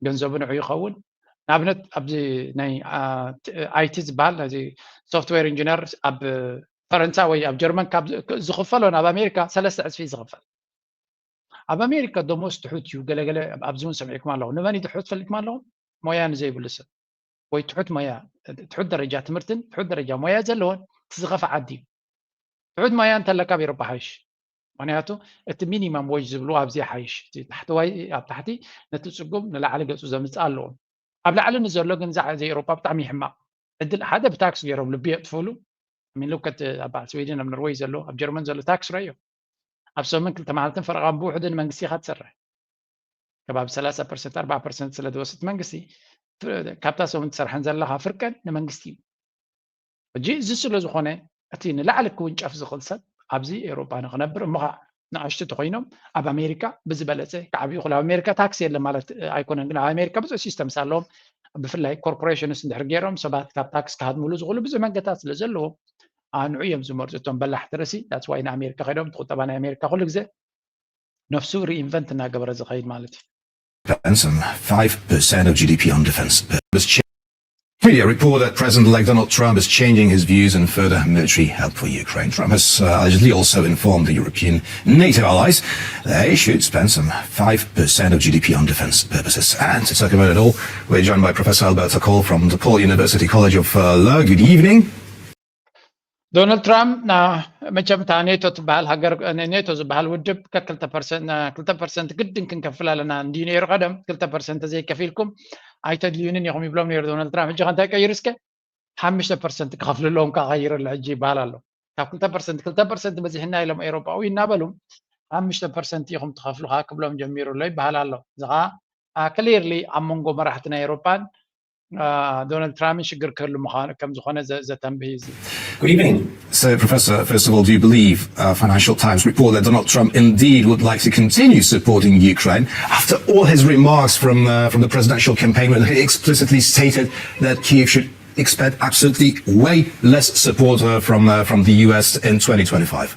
ገንዘቡ ንዑ ይኸውን። ንኣብነት ኣብዚ ናይ ኣይቲ ዝበሃል ናዚ ሶፍትዌር ኢንጂነር ኣብ ፈረንሳ ወይ ኣብ ጀርመን ካብ ዝኽፈሎ ናብ ኣሜሪካ ሰለስተ ዕፅፊ ዝኽፈል። ኣብ ኣሜሪካ ደሞዝ ትሑት እዩ። ገለገለ ኣብዚ እውን ሰሚዕኩም ኣለኹ። ንመን እዩ ትሑት ፈሊጥኩም ኣለኹም? ሞያ ንዘይብሉ ሰብ ወይ ትሑት ሞያ ትሑት ደረጃ ትምህርትን ትሑት ደረጃ ሞያ ዘለዎን እቲ ዝኸፍእ ዓዲ እዩ። ትሑት ሞያ እንተለካ ኣብ ኤሮፓ ሓይሽ። ምክንያቱ እቲ ሚኒመም ወጅ ዝብሉ ኣብዚ ሓይሽ። እቲ ታሕተዋይ ኣብ ታሕቲ ነቲ ፅጉም ንላዕሊ ገፁ ዘምፅእ ኣለዎ። ኣብ ላዕሊ ንዘሎ ግን እዛ እዚ ኤሮፓ ብጣዕሚ ይሕማቕ። ዕድል ሓደ ብታክስ ገይሮም ልቢ የጥፍሉ። ሚን ሉከት ኣብ ስዊድን ኣብ ኖርወይ ዘሎ ኣብ ጀርመን ዘሎ ታክስ ረዮ። ኣብ ሰሙን ክልተ መዓልትን ፈረቓን ብውሕዱ ንመንግስቲ ኢኻ ትሰርሕ። ከባቢ ሰላሳ ፐርሰንት ኣርባዓ ፐርሰንት ስለ ዝወስድ መንግስቲ ካብታ ሰሙን ትሰርሐን ዘለኻ ፍርቀን ንመንግስቲ እዩ። ሕጂ እዚ ስለ ዝኾነ እቲ ንላዕሊ ክውንጨፍ ዝኽእል ሰብ ኣብዚ ኤውሮጳ ንኽነብር እሞ ኸዓ ንኣሽቱ ተኾይኖም ኣብ ኣሜሪካ ብዝበለፀ ክዓብዩ ይኽእሉ። ኣብ ኣሜሪካ ታክስ የለ ማለት ኣይኮነን፣ ግን ኣብ ኣሜሪካ ብዙሕ ሲስተምስ ኣለዎም። ብፍላይ ኮርፖሬሽንስ እንድሕር ገይሮም ሰባት ካብ ታክስ ክሃድምሉ ዝኽእሉ ብዙሕ መንገድታት ስለ ዘለዎም ንዑ እዮም ዝመርፁ እቶም በላሕቲ ርእሲ። That's why ንኣሜሪካ ከይዶም እቲ ቁጠባ ናይ ኣሜሪካ ኩሉ ግዜ ነፍሱ ሪኢንቨንት እናገበረ ዝኸይድ ማለት እዩ። Spend some five percent of G D P on defense purpose. Media report that President-elect Donald Trump is changing his views on further military help for Ukraine. Trump has uh, allegedly also informed the European NATO allies they should spend some five percent of G D P on defense purposes. And to talk about it all, we're joined by Professor Albert Sokol from DePaul University College of uh, Law. Good evening. ዶናልድ ትራምፕ መቸም እታ ኔቶ ትበሃል ሃገር ኔቶ ዝበሃል ውድብ ክልተ ፐርሰንት ግድን ክንከፍል ኣለና እንዲዩ ነይሩ። ቀደም ክልተ ፐርሰንት ዘይከፊልኩም ኣይተድልዩንን ኢኹም ይብሎም ነይሩ ዶናልድ ትራምፕ። ሕጂ ከ እንታይ ቀይሩ እስከ ሓሙሽተ ፐርሰንት ክኸፍሉ ኣለዎም ከቐይሩ ኣሎ ሕጂ ይበሃል ኣሎ። ካብ ክልተ ፐርሰንት ክልተ ፐርሰንት በዚሕና ኢሎም ኤሮጳዊ እናበሉ ሓሙሽተ ፐርሰንት ኢኹም ትኸፍሉ ከዓ ክብሎም ጀሚሩ ኣሎ ይበሃል ኣሎ። እዚ ከዓ ክሊርሊ ኣብ መንጎ መራሕቲ ናይ ኤሮጳን ዶናልድ ትራምፕን ሽግር ክህሉ ምዃኑ ከም ዝኾነ ዘተንብህ እዩ። Good evening. So, Professor, first of all, do you believe uh, Financial Times report that Donald Trump indeed would like to continue supporting Ukraine after all his remarks from uh, from the presidential campaign, when he explicitly stated that Kyiv should expect absolutely way less support uh, from uh, from the U S in twenty twenty-five?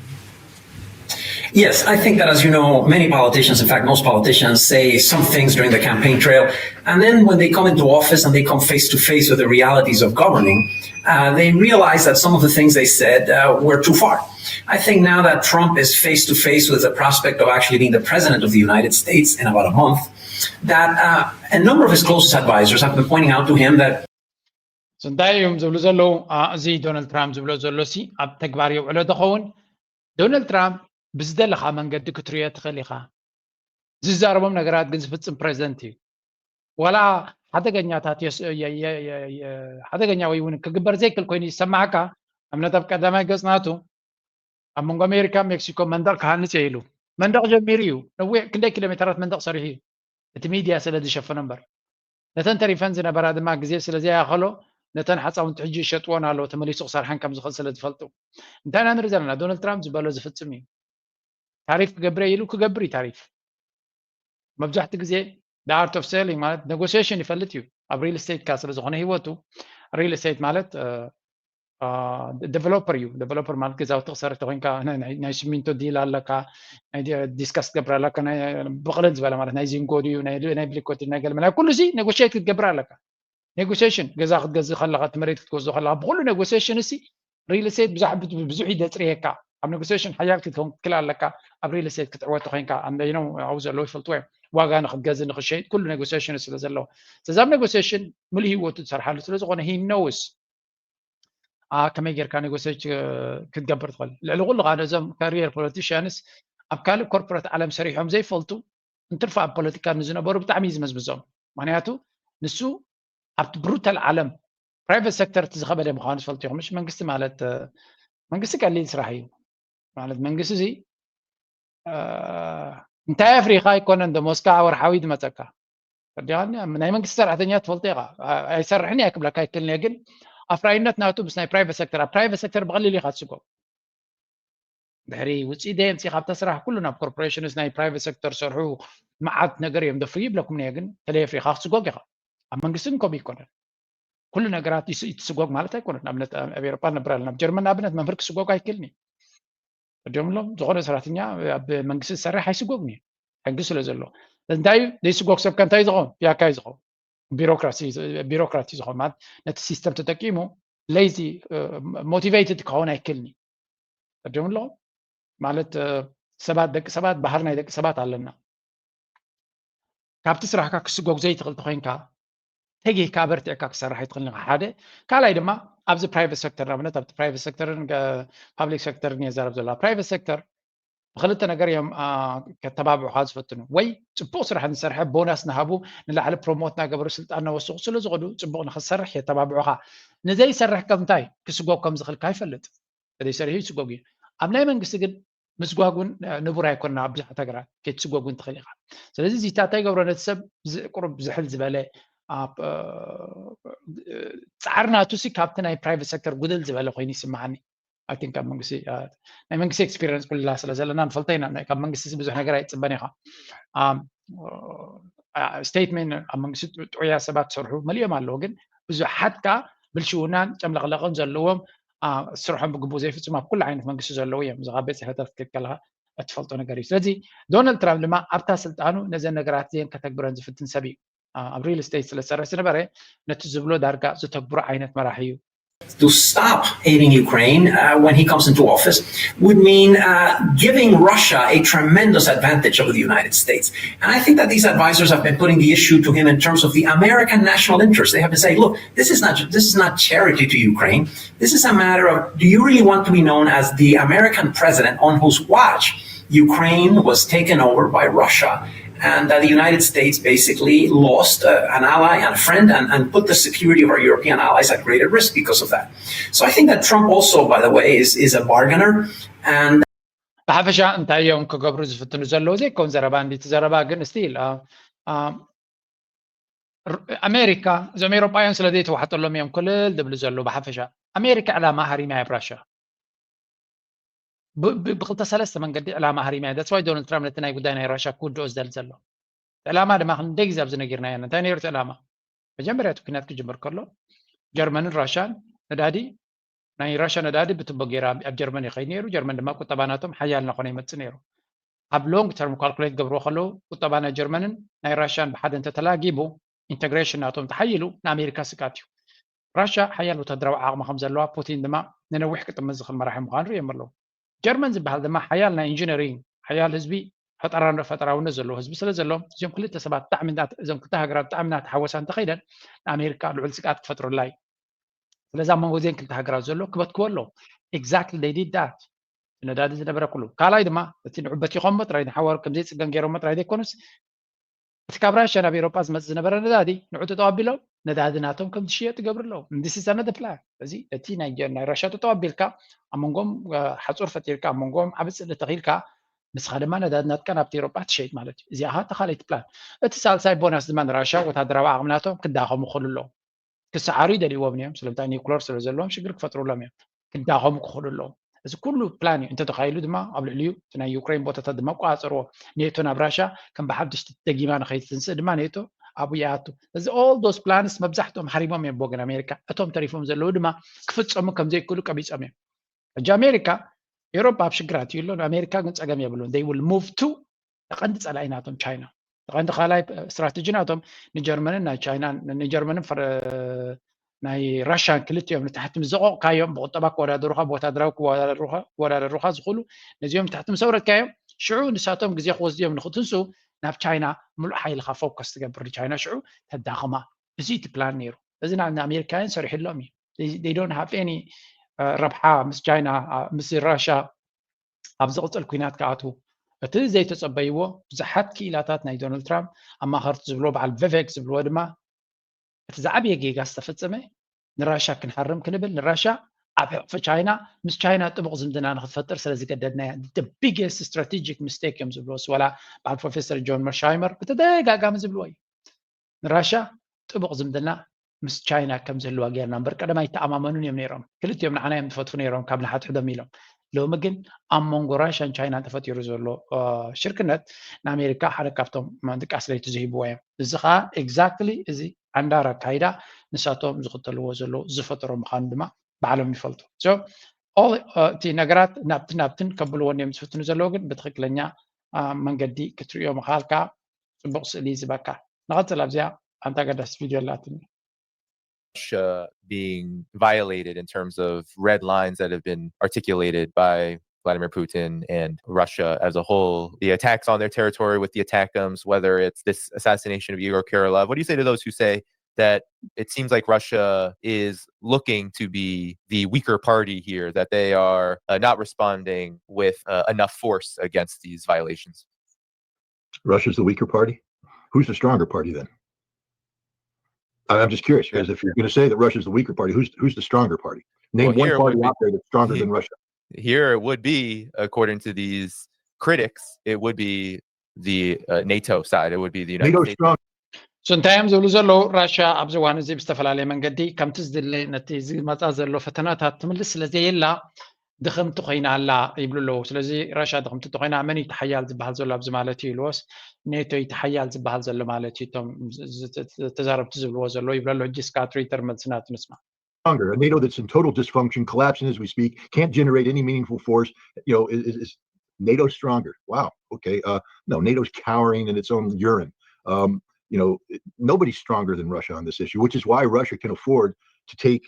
Yes, I think that, as you know, many politicians, in fact, most politicians say some things during the campaign trail, and then when they come into office and they come face to face with the realities of governing, uh, they realize that some of the things they said uh, were too far. I think now that Trump is face to face with the prospect of actually being the president of the United States in about a month, that uh, a number of his closest advisors have been pointing out to him that እንታይ እዮም ዝብሉ ዘለዉ? እዚ ዶናልድ ትራምፕ ዝብሎ ዘሎ ሲ ኣብ ተግባር የውዕሎ ዝኸውን? ዶናልድ ትራምፕ ብዝደለኻ መንገዲ ክትሪኦ ትኽእል ኢኻ። ዝዛረቦም ነገራት ግን ዝፍፅም ፕሬዚደንት እዩ። ዋላ ሓደገኛታት ሓደገኛ ወይ እውን ክግበር ዘይክል ኮይኑ ይሰማዕካ። ኣብነት ኣብ ቀዳማይ ገፅ ናቱ ኣብ መንጎ ኣሜሪካ ሜክሲኮ መንደቕ ክሃንፅ እየ ኢሉ መንደቕ ጀሚሩ እዩ። ነዊሕ ክንደይ ኪሎ ሜተራት መንደቕ ሰሪሑ እዩ። እቲ ሚድያ ስለ ዝሸፈኖ እምበር ነተን ተሪፈን ዝነበራ ድማ ግዜ ስለ ዘይኣኸሎ ነተን ሓፃውንቲ ሕጂ ይሸጥዎን ኣለዎ ተመሊሱ ክሰርሐን ከም ዝኽእል ስለ ዝፈልጡ። እንታይ ኢና ንርኢ ዘለና? ዶናልድ ትራምፕ ዝበሎ ዝፍፅም እዩ። ታሪፍ ክገብር እየ ኢሉ ክገብር እዩ ታሪፍ። መብዛሕትኡ ግዜ the art of selling ማለት ኔጎሲዬሽን ይፈልጥ እዩ። ኣብ ሪል ስቴት ካ ስለ ዝኾነ ህይወቱ ሪል ስቴት ማለት ዴቨሎፐር እዩ። ዴቨሎፐር ማለት ገዛውቲ ክሰርሕ ተኮይንካ ናይ ሲሚንቶ ዲል ኣለካ፣ ናይ ዲስካስ ትገብር ኣለካ፣ ብቕልል ዝበለ ማለት ናይ ዚንጎ ድዩ ናይ ብሊኮት ናይ ገልመ ናይ ኩሉ ዚ ኔጎሽት ክትገብር ኣለካ። ኔጎሽሽን ገዛ ክትገዝእ ከለካ እቲ መሬት ክትገዝኦ ከለካ ብኩሉ ኔጎሽሽን እሲ ሪል ስቴት ብዙሕ እዩ ዘፅርየካ። ኔጎሲሽን ሓያል ክትከውን ክትክል ኣለካ። ኣብ ሪል ስቴት ክትዕወት ኮይንካ ኣንደይኖም ኣብኡ ዘለዉ ይፈልጥዎ እዮም። ዋጋ ንክትገዝ ንክሸይጥ ኩሉ ኔጎሲሽን ስለ ዘለዎ ስለዚ ኣብ ኔጎሲሽን ሙሉእ ህይወቱ ዝሰርሓሉ ስለ ዝኾነ he knows ከመይ ጌርካ ኔጎሲሽን ክትገብር ትኽእል። ልዕሊ ኩሉ ከዓ ነዞም ካሪየር ፖለቲሽያንስ ኣብ ካልእ ኮርፖሬት ዓለም ሰሪሖም ዘይፈልጡ እንትርፎ ኣብ ፖለቲካ ንዝነበሩ ብጣዕሚ እዩ ዝመዝምዞም። ምክንያቱ ንሱ ኣብቲ ብሩታል ዓለም ፕራይቨት ሴክተር እቲ ዝኸበደ ምዃኑ ዝፈልጡ ኢኹም። መንግስቲ ማለት መንግስቲ ቀሊል ስራሕ እዩ ማለት መንግስቲ እዚ እንታይ ኣፍሪካ ኣይኮነን ደሞዝካ ወርሓዊ ዝመፀካ ናይ መንግስቲ ሰራሕተኛ ትፈልጦ ኢኻ። ኣይሰርሕን እየ ክብለካ ኣይክእልን እየ ግን ኣፍራይነት ናቱ ምስ ናይ ፕራይቨት ሴክተር ኣብ ፕራይቨት ሴክተር ብቐሊል ኢኻ ትስጎም። ድሕሪ ውፅኢት ደየምፂ ካብታ ስራሕ ኩሉ ናብ ኮርፖሬሽንስ ናይ ፕራይቨት ሴክተር ዝሰርሑ መዓት ነገር እዮም ደፍርዩ ይብለኩም እየ ግን ተለይ ኣፍሪካ ክትስጎግ ኢኻ። ኣብ መንግስቲ ግን ከምኡ ይኮነን። ኩሉ ነገራት ይትስጎግ ማለት ኣይኮነን። ንኣብነት ኣብ ኤሮፓ ንነብር ኣለና ኣብ ጀርመን ንኣብነት መምህር ክስጎግ ኣይክእልን እዩ። እዲኦም ሎም ዝኾነ ሰራሕተኛ ኣብ መንግስቲ ዝሰርሕ ኣይስጎግን እዩ ሕጊ ስለ ዘሎ እንታይ ዘይስጎግ ሰብ ከ እንታይ ዝኸውን ቢያካ እዩ ዝኸውን ቢሮክራሲ ቢሮክራት እዩ ዝኸውን ማለት ነቲ ሲስተም ተጠቂሙ ሌዚ ሞቲቬትድ ክኸውን ኣይክእልን እዩ። እዲኦም ኣለኹም ማለት ሰባት ደቂ ሰባት ባህር ናይ ደቂ ሰባት ኣለና ካብቲ ስራሕካ ክስጎግ ዘይትኽእል ተኮይንካ ተጌካ በርቲዕካ ክሰርሕ ኣይትኽእልን ኢኻ ሓደ ካልኣይ ድማ ኣብዚ ፕራይቨት ሴክተር ንኣብነት ኣብቲ ፕራይቨት ሴክተርን ፓብሊክ ሴክተርን እየ ዘረብ ዘለዋ ፕራይቨት ሴክተር ብክልተ ነገር እዮም ከተባብዑካ ዝፈትኑ ወይ ፅቡቅ ስራሕ ንሰርሐ ቦናስ ንሃቡ ንላዕሊ ፕሮሞት ናገበሩ ስልጣን ናወስኩ ስለ ዝኸዱ ፅቡቅ ንክትሰርሕ የተባብዑካ ንዘይሰርሕ ከምንታይ ክስጎግ ከም ዝኽልካ ይፈልጥ ተዘይሰሪሑ ይስጎግ እዩ ኣብ ናይ መንግስቲ ግን ምስጓግ እውን ንቡር ኣይኮነን ኣብ ብዙሓት ሃገራት ከይትስጎግ እውን ትኽእል ኢኻ ስለዚ እዚታ እንታይ ገብሮ ነቲ ሰብ ቁሩብ ዝሕል ዝበለ ፃዕሪ ናቱ ሲ ካብቲ ናይ ፕራይቨት ሴክተር ጉድል ዝበለ ኮይኑ ይስምዓኒ ኣብ መንግስቲ ናይ መንግስቲ ኤክስፒሪንስ ኩላ ስለ ዘለና ንፈልጦ ኢና ካብ መንግስቲ ብዙሕ ነገር ኣይፅበን ኢኻ ስቴትመንት ኣብ መንግስቲ ጥዑያ ሰባት ዝሰርሑ መሊኦም ኣለዉ ግን ብዙሓት ከዓ ብልሽውናን ጨምለቕለቕን ዘለዎም ስርሖም ብግቡእ ዘይፍፅሙ ኣብ ኩሉ ዓይነት መንግስቲ ዘለዉ እዮም እዚ ካብ ቤት ፅሕፈታት ክትከለካ እትፈልጦ ነገር እዩ ስለዚ ዶናልድ ትራምፕ ድማ ኣብታ ስልጣኑ ነዘን ነገራት እዚአን ከተግብረን ዝፍትን ሰብ እዩ ኣብ ሪል ስቴት ስለ ዝሰርሕ ዝነበረ ነቲ ዝብሎ ዳርጋ ዘተግብሮ ዓይነት መራሒ እዩ to stop aiding Ukraine uh, when he comes into office would mean uh, giving Russia a tremendous advantage over the United States. And I think that these advisors have been putting the issue to him in terms of the American national interest. They have been saying, look, this is not this is not charity to Ukraine. This is a matter of do you really want to be known as the American president on whose watch Ukraine was taken over by Russia? And that the United States basically lost uh, an ally and a friend and, and put the security of our European allies at greater risk because of that. So I think that Trump also, by the way, is, is a bargainer. And ብሓፈሻ እንታይ እዮም ክገብሩ ዝፍትኑ ዘለዉ ዘይከውን ዘረባ እንዲቲ ዘረባ ግን ስቲል ኣሜሪካ እዞም ኤሮጳውያን ስለ ዘይተዋሕጠሎም እዮም ክልል ዝብሉ ዘለዉ ብሓፈሻ ኣሜሪካ ዕላማ ሃሪማ ኣብ ራሻ ብክልተ ሰለስተ መንገዲ ዕላማ ሃሪማ እያ that's why ዶናልድ ትራምፕ ነቲ ናይ ጉዳይ ናይ ራሻ ክውድኦ ዝደሊ ዘሎ ዕላማ ድማ ክንደይ ግዜ ኣብዚ ነጊርናዮ ኢና እንታይ ነይሩ እቲ ዕላማ መጀመርያ እቲ ኩናት ክጅምር ከሎ ጀርመንን ራሻን ነዳዲ ናይ ራሻ ነዳዲ ብትቦ ገይራ ኣብ ጀርመን ይኸይድ ነይሩ ጀርመን ድማ ቁጠባ ናቶም ሓያል እናኾነ ይመፅእ ነይሩ ኣብ long term calculate ገብርዎ ከለዉ ቁጠባ ናይ ጀርመንን ናይ ራሻን ብሓደ እንተተላጊቡ integration ናቶም ተሓይሉ ንኣሜሪካ ስግኣት እዩ ራሻ ሓያል ወታደራዊ ዓቕሚ ከም ዘለዋ ፑቲን ድማ ንነዊሕ ክጥምት ዝኽእል መራሒ ምዃኑ ርእዮም ኣለዉ ጀርመን ዝበሃል ድማ ሓያል ናይ ኢንጂነሪንግ ሓያል ህዝቢ ፈጠራን ፈጠራውነት ዘለዎ ህዝቢ ስለ ዘሎ እዚኦም ክልተ ሰባት ብጣዕሚ እዞም ክልተ ሃገራት ብጣዕሚ እናተሓወሳ እንተኸይደን ንኣሜሪካ ልዑል ስግኣት ክፈጥሩላ እዩ ስለዚ ኣብ መንጎ እዚአን ክልተ ሃገራት ዘሎ ክበትክዎ ኣለዎ exactly they did that ነዳዲ ዝነበረ ኩሉ ካልኣይ ድማ እቲ ንዑ በቲኾሞ ጥራይ ንሓዋሩ ከምዘይፅገም ገይሮሞ ጥራይ ዘይኮኑስ እቲ ካብ ራሽያ ናብ ኤሮጳ ዝመፅእ ዝነበረ ነዳዲ ንዑ ተጠዋቢሎም ነዳዲ ናቶም ከም ዝሽየጥ ይገብሩ ኣለዉ this is another plan እዚ እቲ ናይ ራሽያ ተጠዋቢልካ ኣብ መንጎም ሓፁር ፈጢርካ ኣብ መንጎም ዓብ ፅሊ ተኺልካ ንስኻ ድማ ነዳዲ ናትካ ናብቲ ኤሮጳ ትሸይጥ ማለት እዩ እዚኣ ኸዓ ተኻለይቲ ፕላን እቲ ሳልሳይ ቦናስ ድማ ንራሽያ ወታደራዊ ዓቕሚ ናቶም ክዳኸሙ ክኽእሉ ኣለዎም ክሰዓሩ ይደልይዎም እዮም ስለምንታይ ኒውክለር ስለ ዘለዎም ሽግር ክፈጥሩሎም እዮም ክዳኸሙ ክኽእሉ ኣለዎም እዚ ኩሉ ፕላን እዩ እንተተኻይሉ ድማ ኣብ ልዕሊኡ እቲ ናይ ዩክሬን ቦታታት ድማ ቆፃፀርዎ ኔቶ ናብ ራሻ ከም ብሓድሽ ደጊማ ንኸይትንስእ ድማ ኔቶ ኣብኡ ይኣቱ እዚ all those plans መብዛሕትኦም ሓሪሞም እዮም ብወገን ኣሜሪካ እቶም ተሪፎም ዘለዉ ድማ ክፍፀሙ ከም ዘይክእሉ ቀቢፆም እዮም ሕጂ ኣሜሪካ ኤሮፓ ኣብ ሽግር ኣትዩ ኣሎ ኣሜሪካ ግን ፀገም የብሉን they will move to ቀንዲ ፀላኢ ናቶም ቻይና ቀንዲ ካልኣይ ስትራተጂ ናቶም ንጀርመንን ናይ ቻይናን ንጀርመንን ናይ ራሽያን ክልቲኦም ንታሕቲ ምስ ዘቆቕካዮም፣ ብቁጠባ ክወዳደሩኻ፣ ብወታደራዊ ክወዳደሩኻ ዝኽእሉ፣ ነዚኦም ንታሕቲ ምስ ኣውረድካዮም፣ ሽዑ ንሳቶም ግዜ ክወስዱ እዮም ንክትንሱ፣ ናብ ቻይና ምሉእ ሓይልኻ ፎከስ ትገብር ንቻይና ሽዑ ተዳኽማ። እዚ እቲ ፕላን ነይሩ። እዚ ንኣሜሪካውያን ሰሪሕሎም እዩ። ዶን ሃቭ ኒ ረብሓ ምስ ቻይና፣ ምስ ራሽያ ኣብ ዝቕፅል ኩናት ክኣትዉ። እቲ ዘይተፀበይዎ፣ ብዙሓት ክኢላታት ናይ ዶናልድ ትራምፕ ኣማኸርቲ ዝብልዎ፣ በዓል ቨቨክ ዝብልዎ ድማ፣ እቲ ዝዓበየ ጌጋ ዝተፈፀመ፣ ንራሻ ክንሓርም ክንብል፣ ንራሻ ኣብ ሕቕፊ ቻይና፣ ምስ ቻይና ጥቡቕ ዝምድና ንክትፈጥር ስለ ዝገደድናያ። ቢገስት ስትራቴጂክ ሚስቴክ እዮም ዝብልዎ፣ ወላ በዓል ፕሮፌሰር ጆን መርሻይመር ብተደጋጋሚ ዝብልዎ እዩ። ንራሻ ጥቡቕ ዝምድና ምስ ቻይና ከም ዝህልዋ ጌርና እምበር፣ ቀደም ኣይተኣማመኑን እዮም ነይሮም። ክልቲኦም ንዓና እዮም ዝፈትፉ ነይሮም ካብ ንሓድሕዶም ኢሎም። ሎሚ ግን ኣብ መንጎ ራሻን ቻይናን ተፈጢሩ ዘሎ ሽርክነት ንኣሜሪካ ሓደ ካብቶም ድቃስ ለይቲ ዝህብዎ እዮም። እዚ ከዓ ኤግዛክትሊ እዚ ዓንዳር ኣካይዳ ንሳቶም ዝኽተልዎ ዘለዉ ዝፈጠሮ ምዃኑ ድማ ባዕሎም ይፈልጡ። እቲ ነገራት ናብቲ ናብትን ከብልዎ እዮም ዝፍትኑ ዘለዉ፣ ግን ብትኽክለኛ መንገዲ ክትርእዮ ምኽኣል ከዓ ፅቡቕ ስእሊ ይዝበካ። ንቐፅል ኣብዚኣ ኣንታ ገዳስ ቪድዮ ኣላትኒ። Russia being violated in terms of red lines that have been articulated by Vladimir Putin and Russia as a whole, the attacks on their territory with the attackums, whether it's this assassination of Igor Kirillov. What do you say to those who say that it seems like Russia is looking to be the weaker party here, that they are uh, not responding with uh, enough force against these violations? Russia's the weaker party? Who's the stronger party then? I- I'm just curious because if you're going to say that Russia's the weaker party, who's who's the stronger party? Name Well, one here party would be- out there that's stronger he- than Russia. Here it would be, according to these critics, it would be the uh, NATO side. It would be the United NATO's States. Strong. So እንታይ እዮም ዝብሉ ዘለዉ? ራሽያ ኣብዚ እዋን እዚ ብዝተፈላለየ መንገዲ ከምቲ ዝድለ ነቲ ዝመፃ ዘሎ ፈተናታት ትምልስ ስለ ዘየላ ድኽምቲ ኮይና ኣላ ይብሉ ኣለዉ። ስለዚ ራሽያ ድኽምቲ እንተኮይና መን እዩ ተሓያል ዝበሃል ዘሎ ኣብዚ ማለት እዩ ኢልዎስ፣ ኔቶ እዩ ተሓያል ዝበሃል ዘሎ ማለት እዩ። እቶም ዝ- ዝ- ተዛረብቲ ዝብልዎ ዘለዉ ይብሉ ኣለዉ። ሕጂ እስካ ትዊተር መልስና ትንስማ። Stronger. A NATO that's in total dysfunction, collapsing as we speak, can't generate any meaningful force. You know, is, is, is NATO stronger? Wow. Okay. Uh, no, NATO's cowering in its own urine. Um, you know, it- nobody's stronger than Russia on this issue, which is why Russia can afford to take,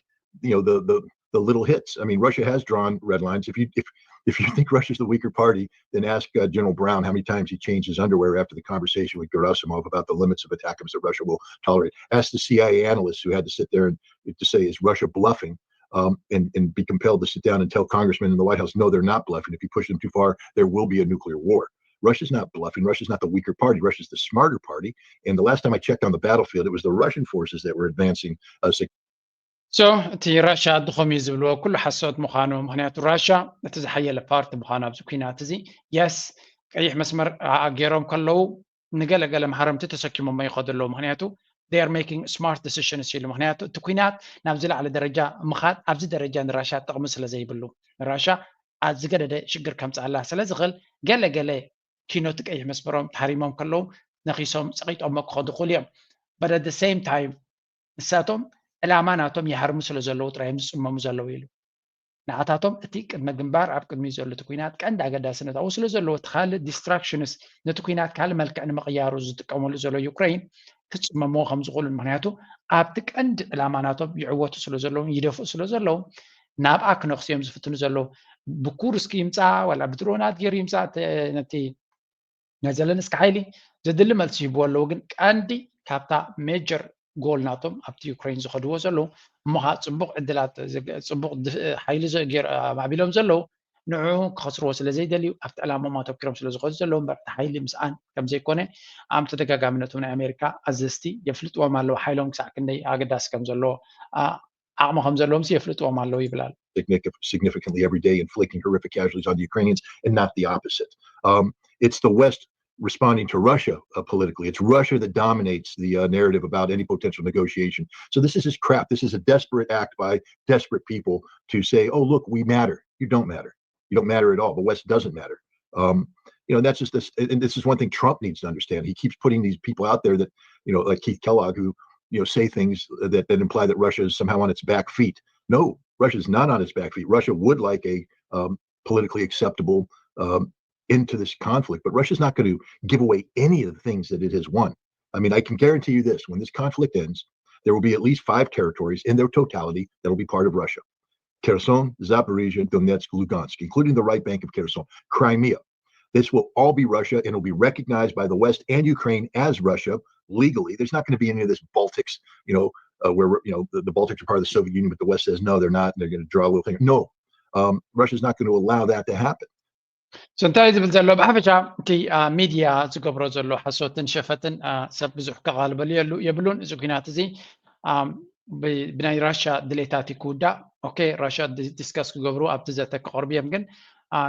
you know, the the the little hits. I mean, Russia has drawn red lines. If you if if you think Russia's the weaker party, then ask uh, General Brown how many times he changed his underwear after the conversation with Gerasimov about the limits of attackums that Russia will tolerate. Ask the C I A analysts who had to sit there and to say, is Russia bluffing? Um, and, and be compelled to sit down and tell congressmen in the White House, no, they're not bluffing. If you push them too far, there will be a nuclear war. Russia's not bluffing. Russia's not the weaker party. Russia's the smarter party. And the last time I checked on the battlefield, it was the Russian forces that were advancing uh, sig- So እቲ ራሻ ድኹም እዩ ዝብልዎ ኩሉ ሓሶት ምዃኑ፣ ምክንያቱ ራሻ እቲ ዝሓየለ ፓርቲ ምዃኑ ኣብዚ ኩናት እዚ። የስ፣ ቀይሕ መስመር ገይሮም ከለዉ ንገለገለ መሃረምቲ ተሰኪሞሞ ይኸዱ ኣለዉ። ምክንያቱ they are making smart decisions ኢሉ። ምክንያቱ እቲ ኩናት ናብ ዝለዓለ ደረጃ ምኻድ ኣብዚ ደረጃ ንራሻ ጥቕሚ ስለ ዘይብሉ፣ ንራሻ ኣብ ዝገደደ ሽግር ከምፅኣላ ስለ ዝኽእል፣ ገለ ገለ ኪኖ እቲ ቀይሕ መስመሮም ተሃሪሞም ከለዉ ነኺሶም ፀቒጦሞ ክኸዱ ይኽእሉ እዮም። But at the same time ንሳቶም ዕላማ ናቶም ይሃርሙ ስለ ዘለዉ ጥራይ እዮም ዝፅመሙ ዘለዉ ኢሉ። ንዓታቶም እቲ ቅድመ ግንባር ኣብ ቅድሚ ዘሎ እቲ ኩናት ቀንዲ ኣገዳስነት ኣብኡ ስለ ዘለዎ እቲ ካልእ ዲስትራክሽንስ ነቲ ኩናት ካልእ መልክዕ ንምቕያሩ ዝጥቀመሉ ዘሎ ዩክሬን ክፅመምዎ ከም ዝኽእሉን ምክንያቱ ኣብቲ ቀንዲ ዕላማ ናቶም ይዕወቱ ስለ ዘለውን ይደፍኡ ስለ ዘለዉ ናብኣ ክነኽሱ እዮም ዝፍትኑ ዘለዉ። ብኩርስክ ይምፃእ ዋላ ብድሮናት ገይሩ ይምፃእ ነቲ ናይ ዘለንስኪ ሓይሊ ዘድሊ መልሲ ይህብዎ ኣለዉ። ግን ቀንዲ ካብታ ሜጀር ጎል ናቶም ኣብቲ ዩክሬን ዝኸድዎ ዘለዉ እሞ ከዓ ፅቡቅ ዕድላት ፅቡቅ ሓይሊ ኣማዕቢሎም ዘለዉ ንዕኡ ክኸስርዎ ስለ ዘይደልዩ ኣብቲ ዕላሞም ኣተኪሮም ስለ ዝኸዱ ዘለዉ እምበር እቲ ሓይሊ ምስኣን ከም ዘይኮነ ኣብ ተደጋጋሚ ነቶም ናይ ኣሜሪካ ኣዘዝቲ የፍልጥዎም ኣለዉ ሓይሎም ክሳዕ ክንደይ ኣገዳሲ ከም ዘለዎ ዓቕሚ ከም ዘለዎም የፍልጥዎም ኣለዉ ይብል ኣሎ። Significantly every day, inflicting horrific casualties on the Ukrainians, and not the opposite. Um, it's the West responding to Russia uh, politically. It's Russia that dominates the uh, narrative about any potential negotiation. So this is just crap. This is a desperate act by desperate people to say, "Oh, look, we matter. You don't matter. You don't matter at all. The West doesn't matter." Um, you know, that's just this. And this is one thing Trump needs to understand. He keeps putting these people out there that, you know, like Keith Kellogg, who, you know, say things that, that imply that Russia is somehow on its back feet. No, Russia's not on its back feet. Russia would like a um, politically acceptable um, into this conflict, but Russia's not going to give away any of the things that it has won. I mean, I can guarantee you this: when this conflict ends, There will be at least five territories in their totality that will be part of Russia. Kherson, Zaporizhia, Donetsk, Lugansk, including the right bank of Kherson, Crimea. This will all be Russia, and it'll be recognized by the West and Ukraine as Russia legally. There's not going to be any of this Baltics, you know, uh, where you know the, the, Baltics are part of the Soviet Union, but the West says no, they're not. And they're going to draw a little thing. No, um, Russia's not going to allow that to happen. So እንታይ ዝብል ዘሎ ብሓፈሻ እቲ ሚድያ ዝገብሮ ዘሎ ሓሶትን ሸፈትን ሰብ ብዙሕ ከቓልበሉ የብሉን። እዚ ኩናት እዚ ብናይ ራሻ ድሌታት ክውዳእ ኦኬ ራሻ ዲስከስ ክገብሩ ኣብቲ ዘተ ክቐርቡ እዮም። ግን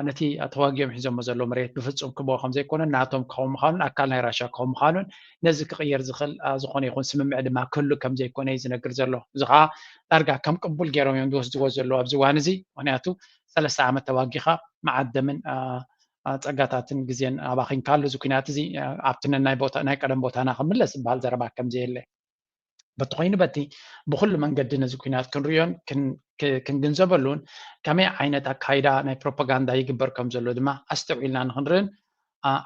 ነቲ ተዋጊኦም ሒዞሞ ዘሎ መሬት ብፍፁም ክቦ ከምዘይኮነ ናቶም ክኸውን ምዃኑን ኣካል ናይ ራሻ ክኸውን ምዃኑን ነዚ ክቕየር ዝኽእል ዝኾነ ይኹን ስምምዕ ድማ ክህሉ ከምዘይኮነ እዩ ዝነግር ዘሎ። እዚ ከዓ ዳርጋ ከም ቅቡል ገይሮም እዮም ዝወስድዎ ዘለዉ ኣብዚ እዋን እዚ። ምክንያቱ ሰለስተ ዓመት ተዋጊኻ መዓት ደምን ጸጋታትን ግዜን ኣባኺንካሉ እዚ ኩናት እዚ ኣብቲ ነናይ ቦታ ናይ ቀደም ቦታና ክምለስ ዝበሃል ዘረባ ከምዘየለ በቲ ኮይኑ በቲ ብኩሉ መንገዲ ነዚ ኩናት ክንሪዮን ክንግንዘበሉን ከመይ ዓይነት ኣካይዳ ናይ ፕሮፓጋንዳ ይግበር ከም ዘሎ ድማ ኣስተውዒልና ንክንርእን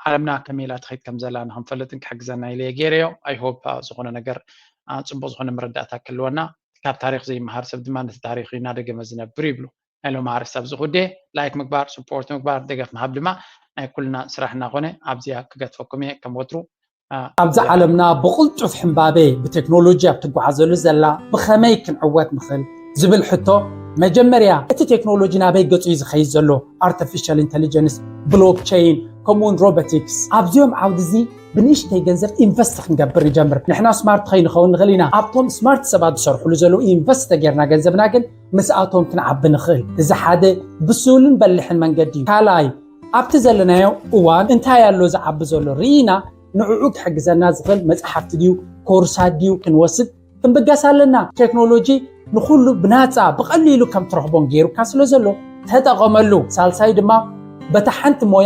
ዓለምና ከመይ ኢላ ትኸይድ ከም ዘላ ንክንፈልጥን ክሕግዘና ኢለ ገይረዮ። I hope ዝኾነ ነገር ፅቡቅ ዝኾነ መረዳእታ ክህልወና ካብ ታሪክ ዘይመሃር ሰብ ድማ ነቲ ታሪክ እናደገመ ዝነብር ይብሉ። ናይ ሎም ኣርስቲ ኣብዚ ጉዴ ላይክ ምግባር ስፖርት ምግባር ደገፍ ምሃብ ድማ ናይ ኩልና ስራሕ እናኮነ ኣብዚኣ ክገትፈኩም እየ። ከም ወትሩ ኣብዚ ዓለምና ብቕልጡፍ ሕምባበ ብቴክኖሎጂ ኣብ ትጓዓዘሉ ዘላ ብኸመይ ክንዕወት ንኽእል ዝብል ሕቶ መጀመርያ እቲ ቴክኖሎጂ ናበይ ገጹ እዩ ዝኸይድ ዘሎ? ኣርቲፊሻል ኢንቴሊጀንስ፣ ብሎክቸይን ከምኡውን ሮቦቲክስ ኣብዚኦም ዓውዲ እዚ ብንእሽተይ ገንዘብ ኢንቨስት ክንገብር ንጀምር። ንሕና ስማርት ከይንኸውን ንኽእል ኢና። ኣብቶም ስማርት ሰባት ዝሰርሕሉ ዘለዉ ኢንቨስት ተጌርና ገንዘብና ግን ምስኣቶም ክንዓቢ ንኽእል። እዚ ሓደ ብስሉን በሊሕን መንገዲ እዩ። ካልኣይ ኣብቲ ዘለናዮ እዋን እንታይ ኣሎ ዝዓቢ ዘሎ ርኢና ንዕኡ ክሕግዘና ዝኽእል መፅሓፍቲ ድዩ ኮርሳት ድዩ ክንወስድ ክንብገስ ኣለና። ቴክኖሎጂ ንኹሉ ብናፃ ብቐሊሉ ከም ትረኽቦን ገይሩካ ስለ ዘሎ ተጠቐመሉ። ሳልሳይ ድማ በታ ሓንቲ ሞያ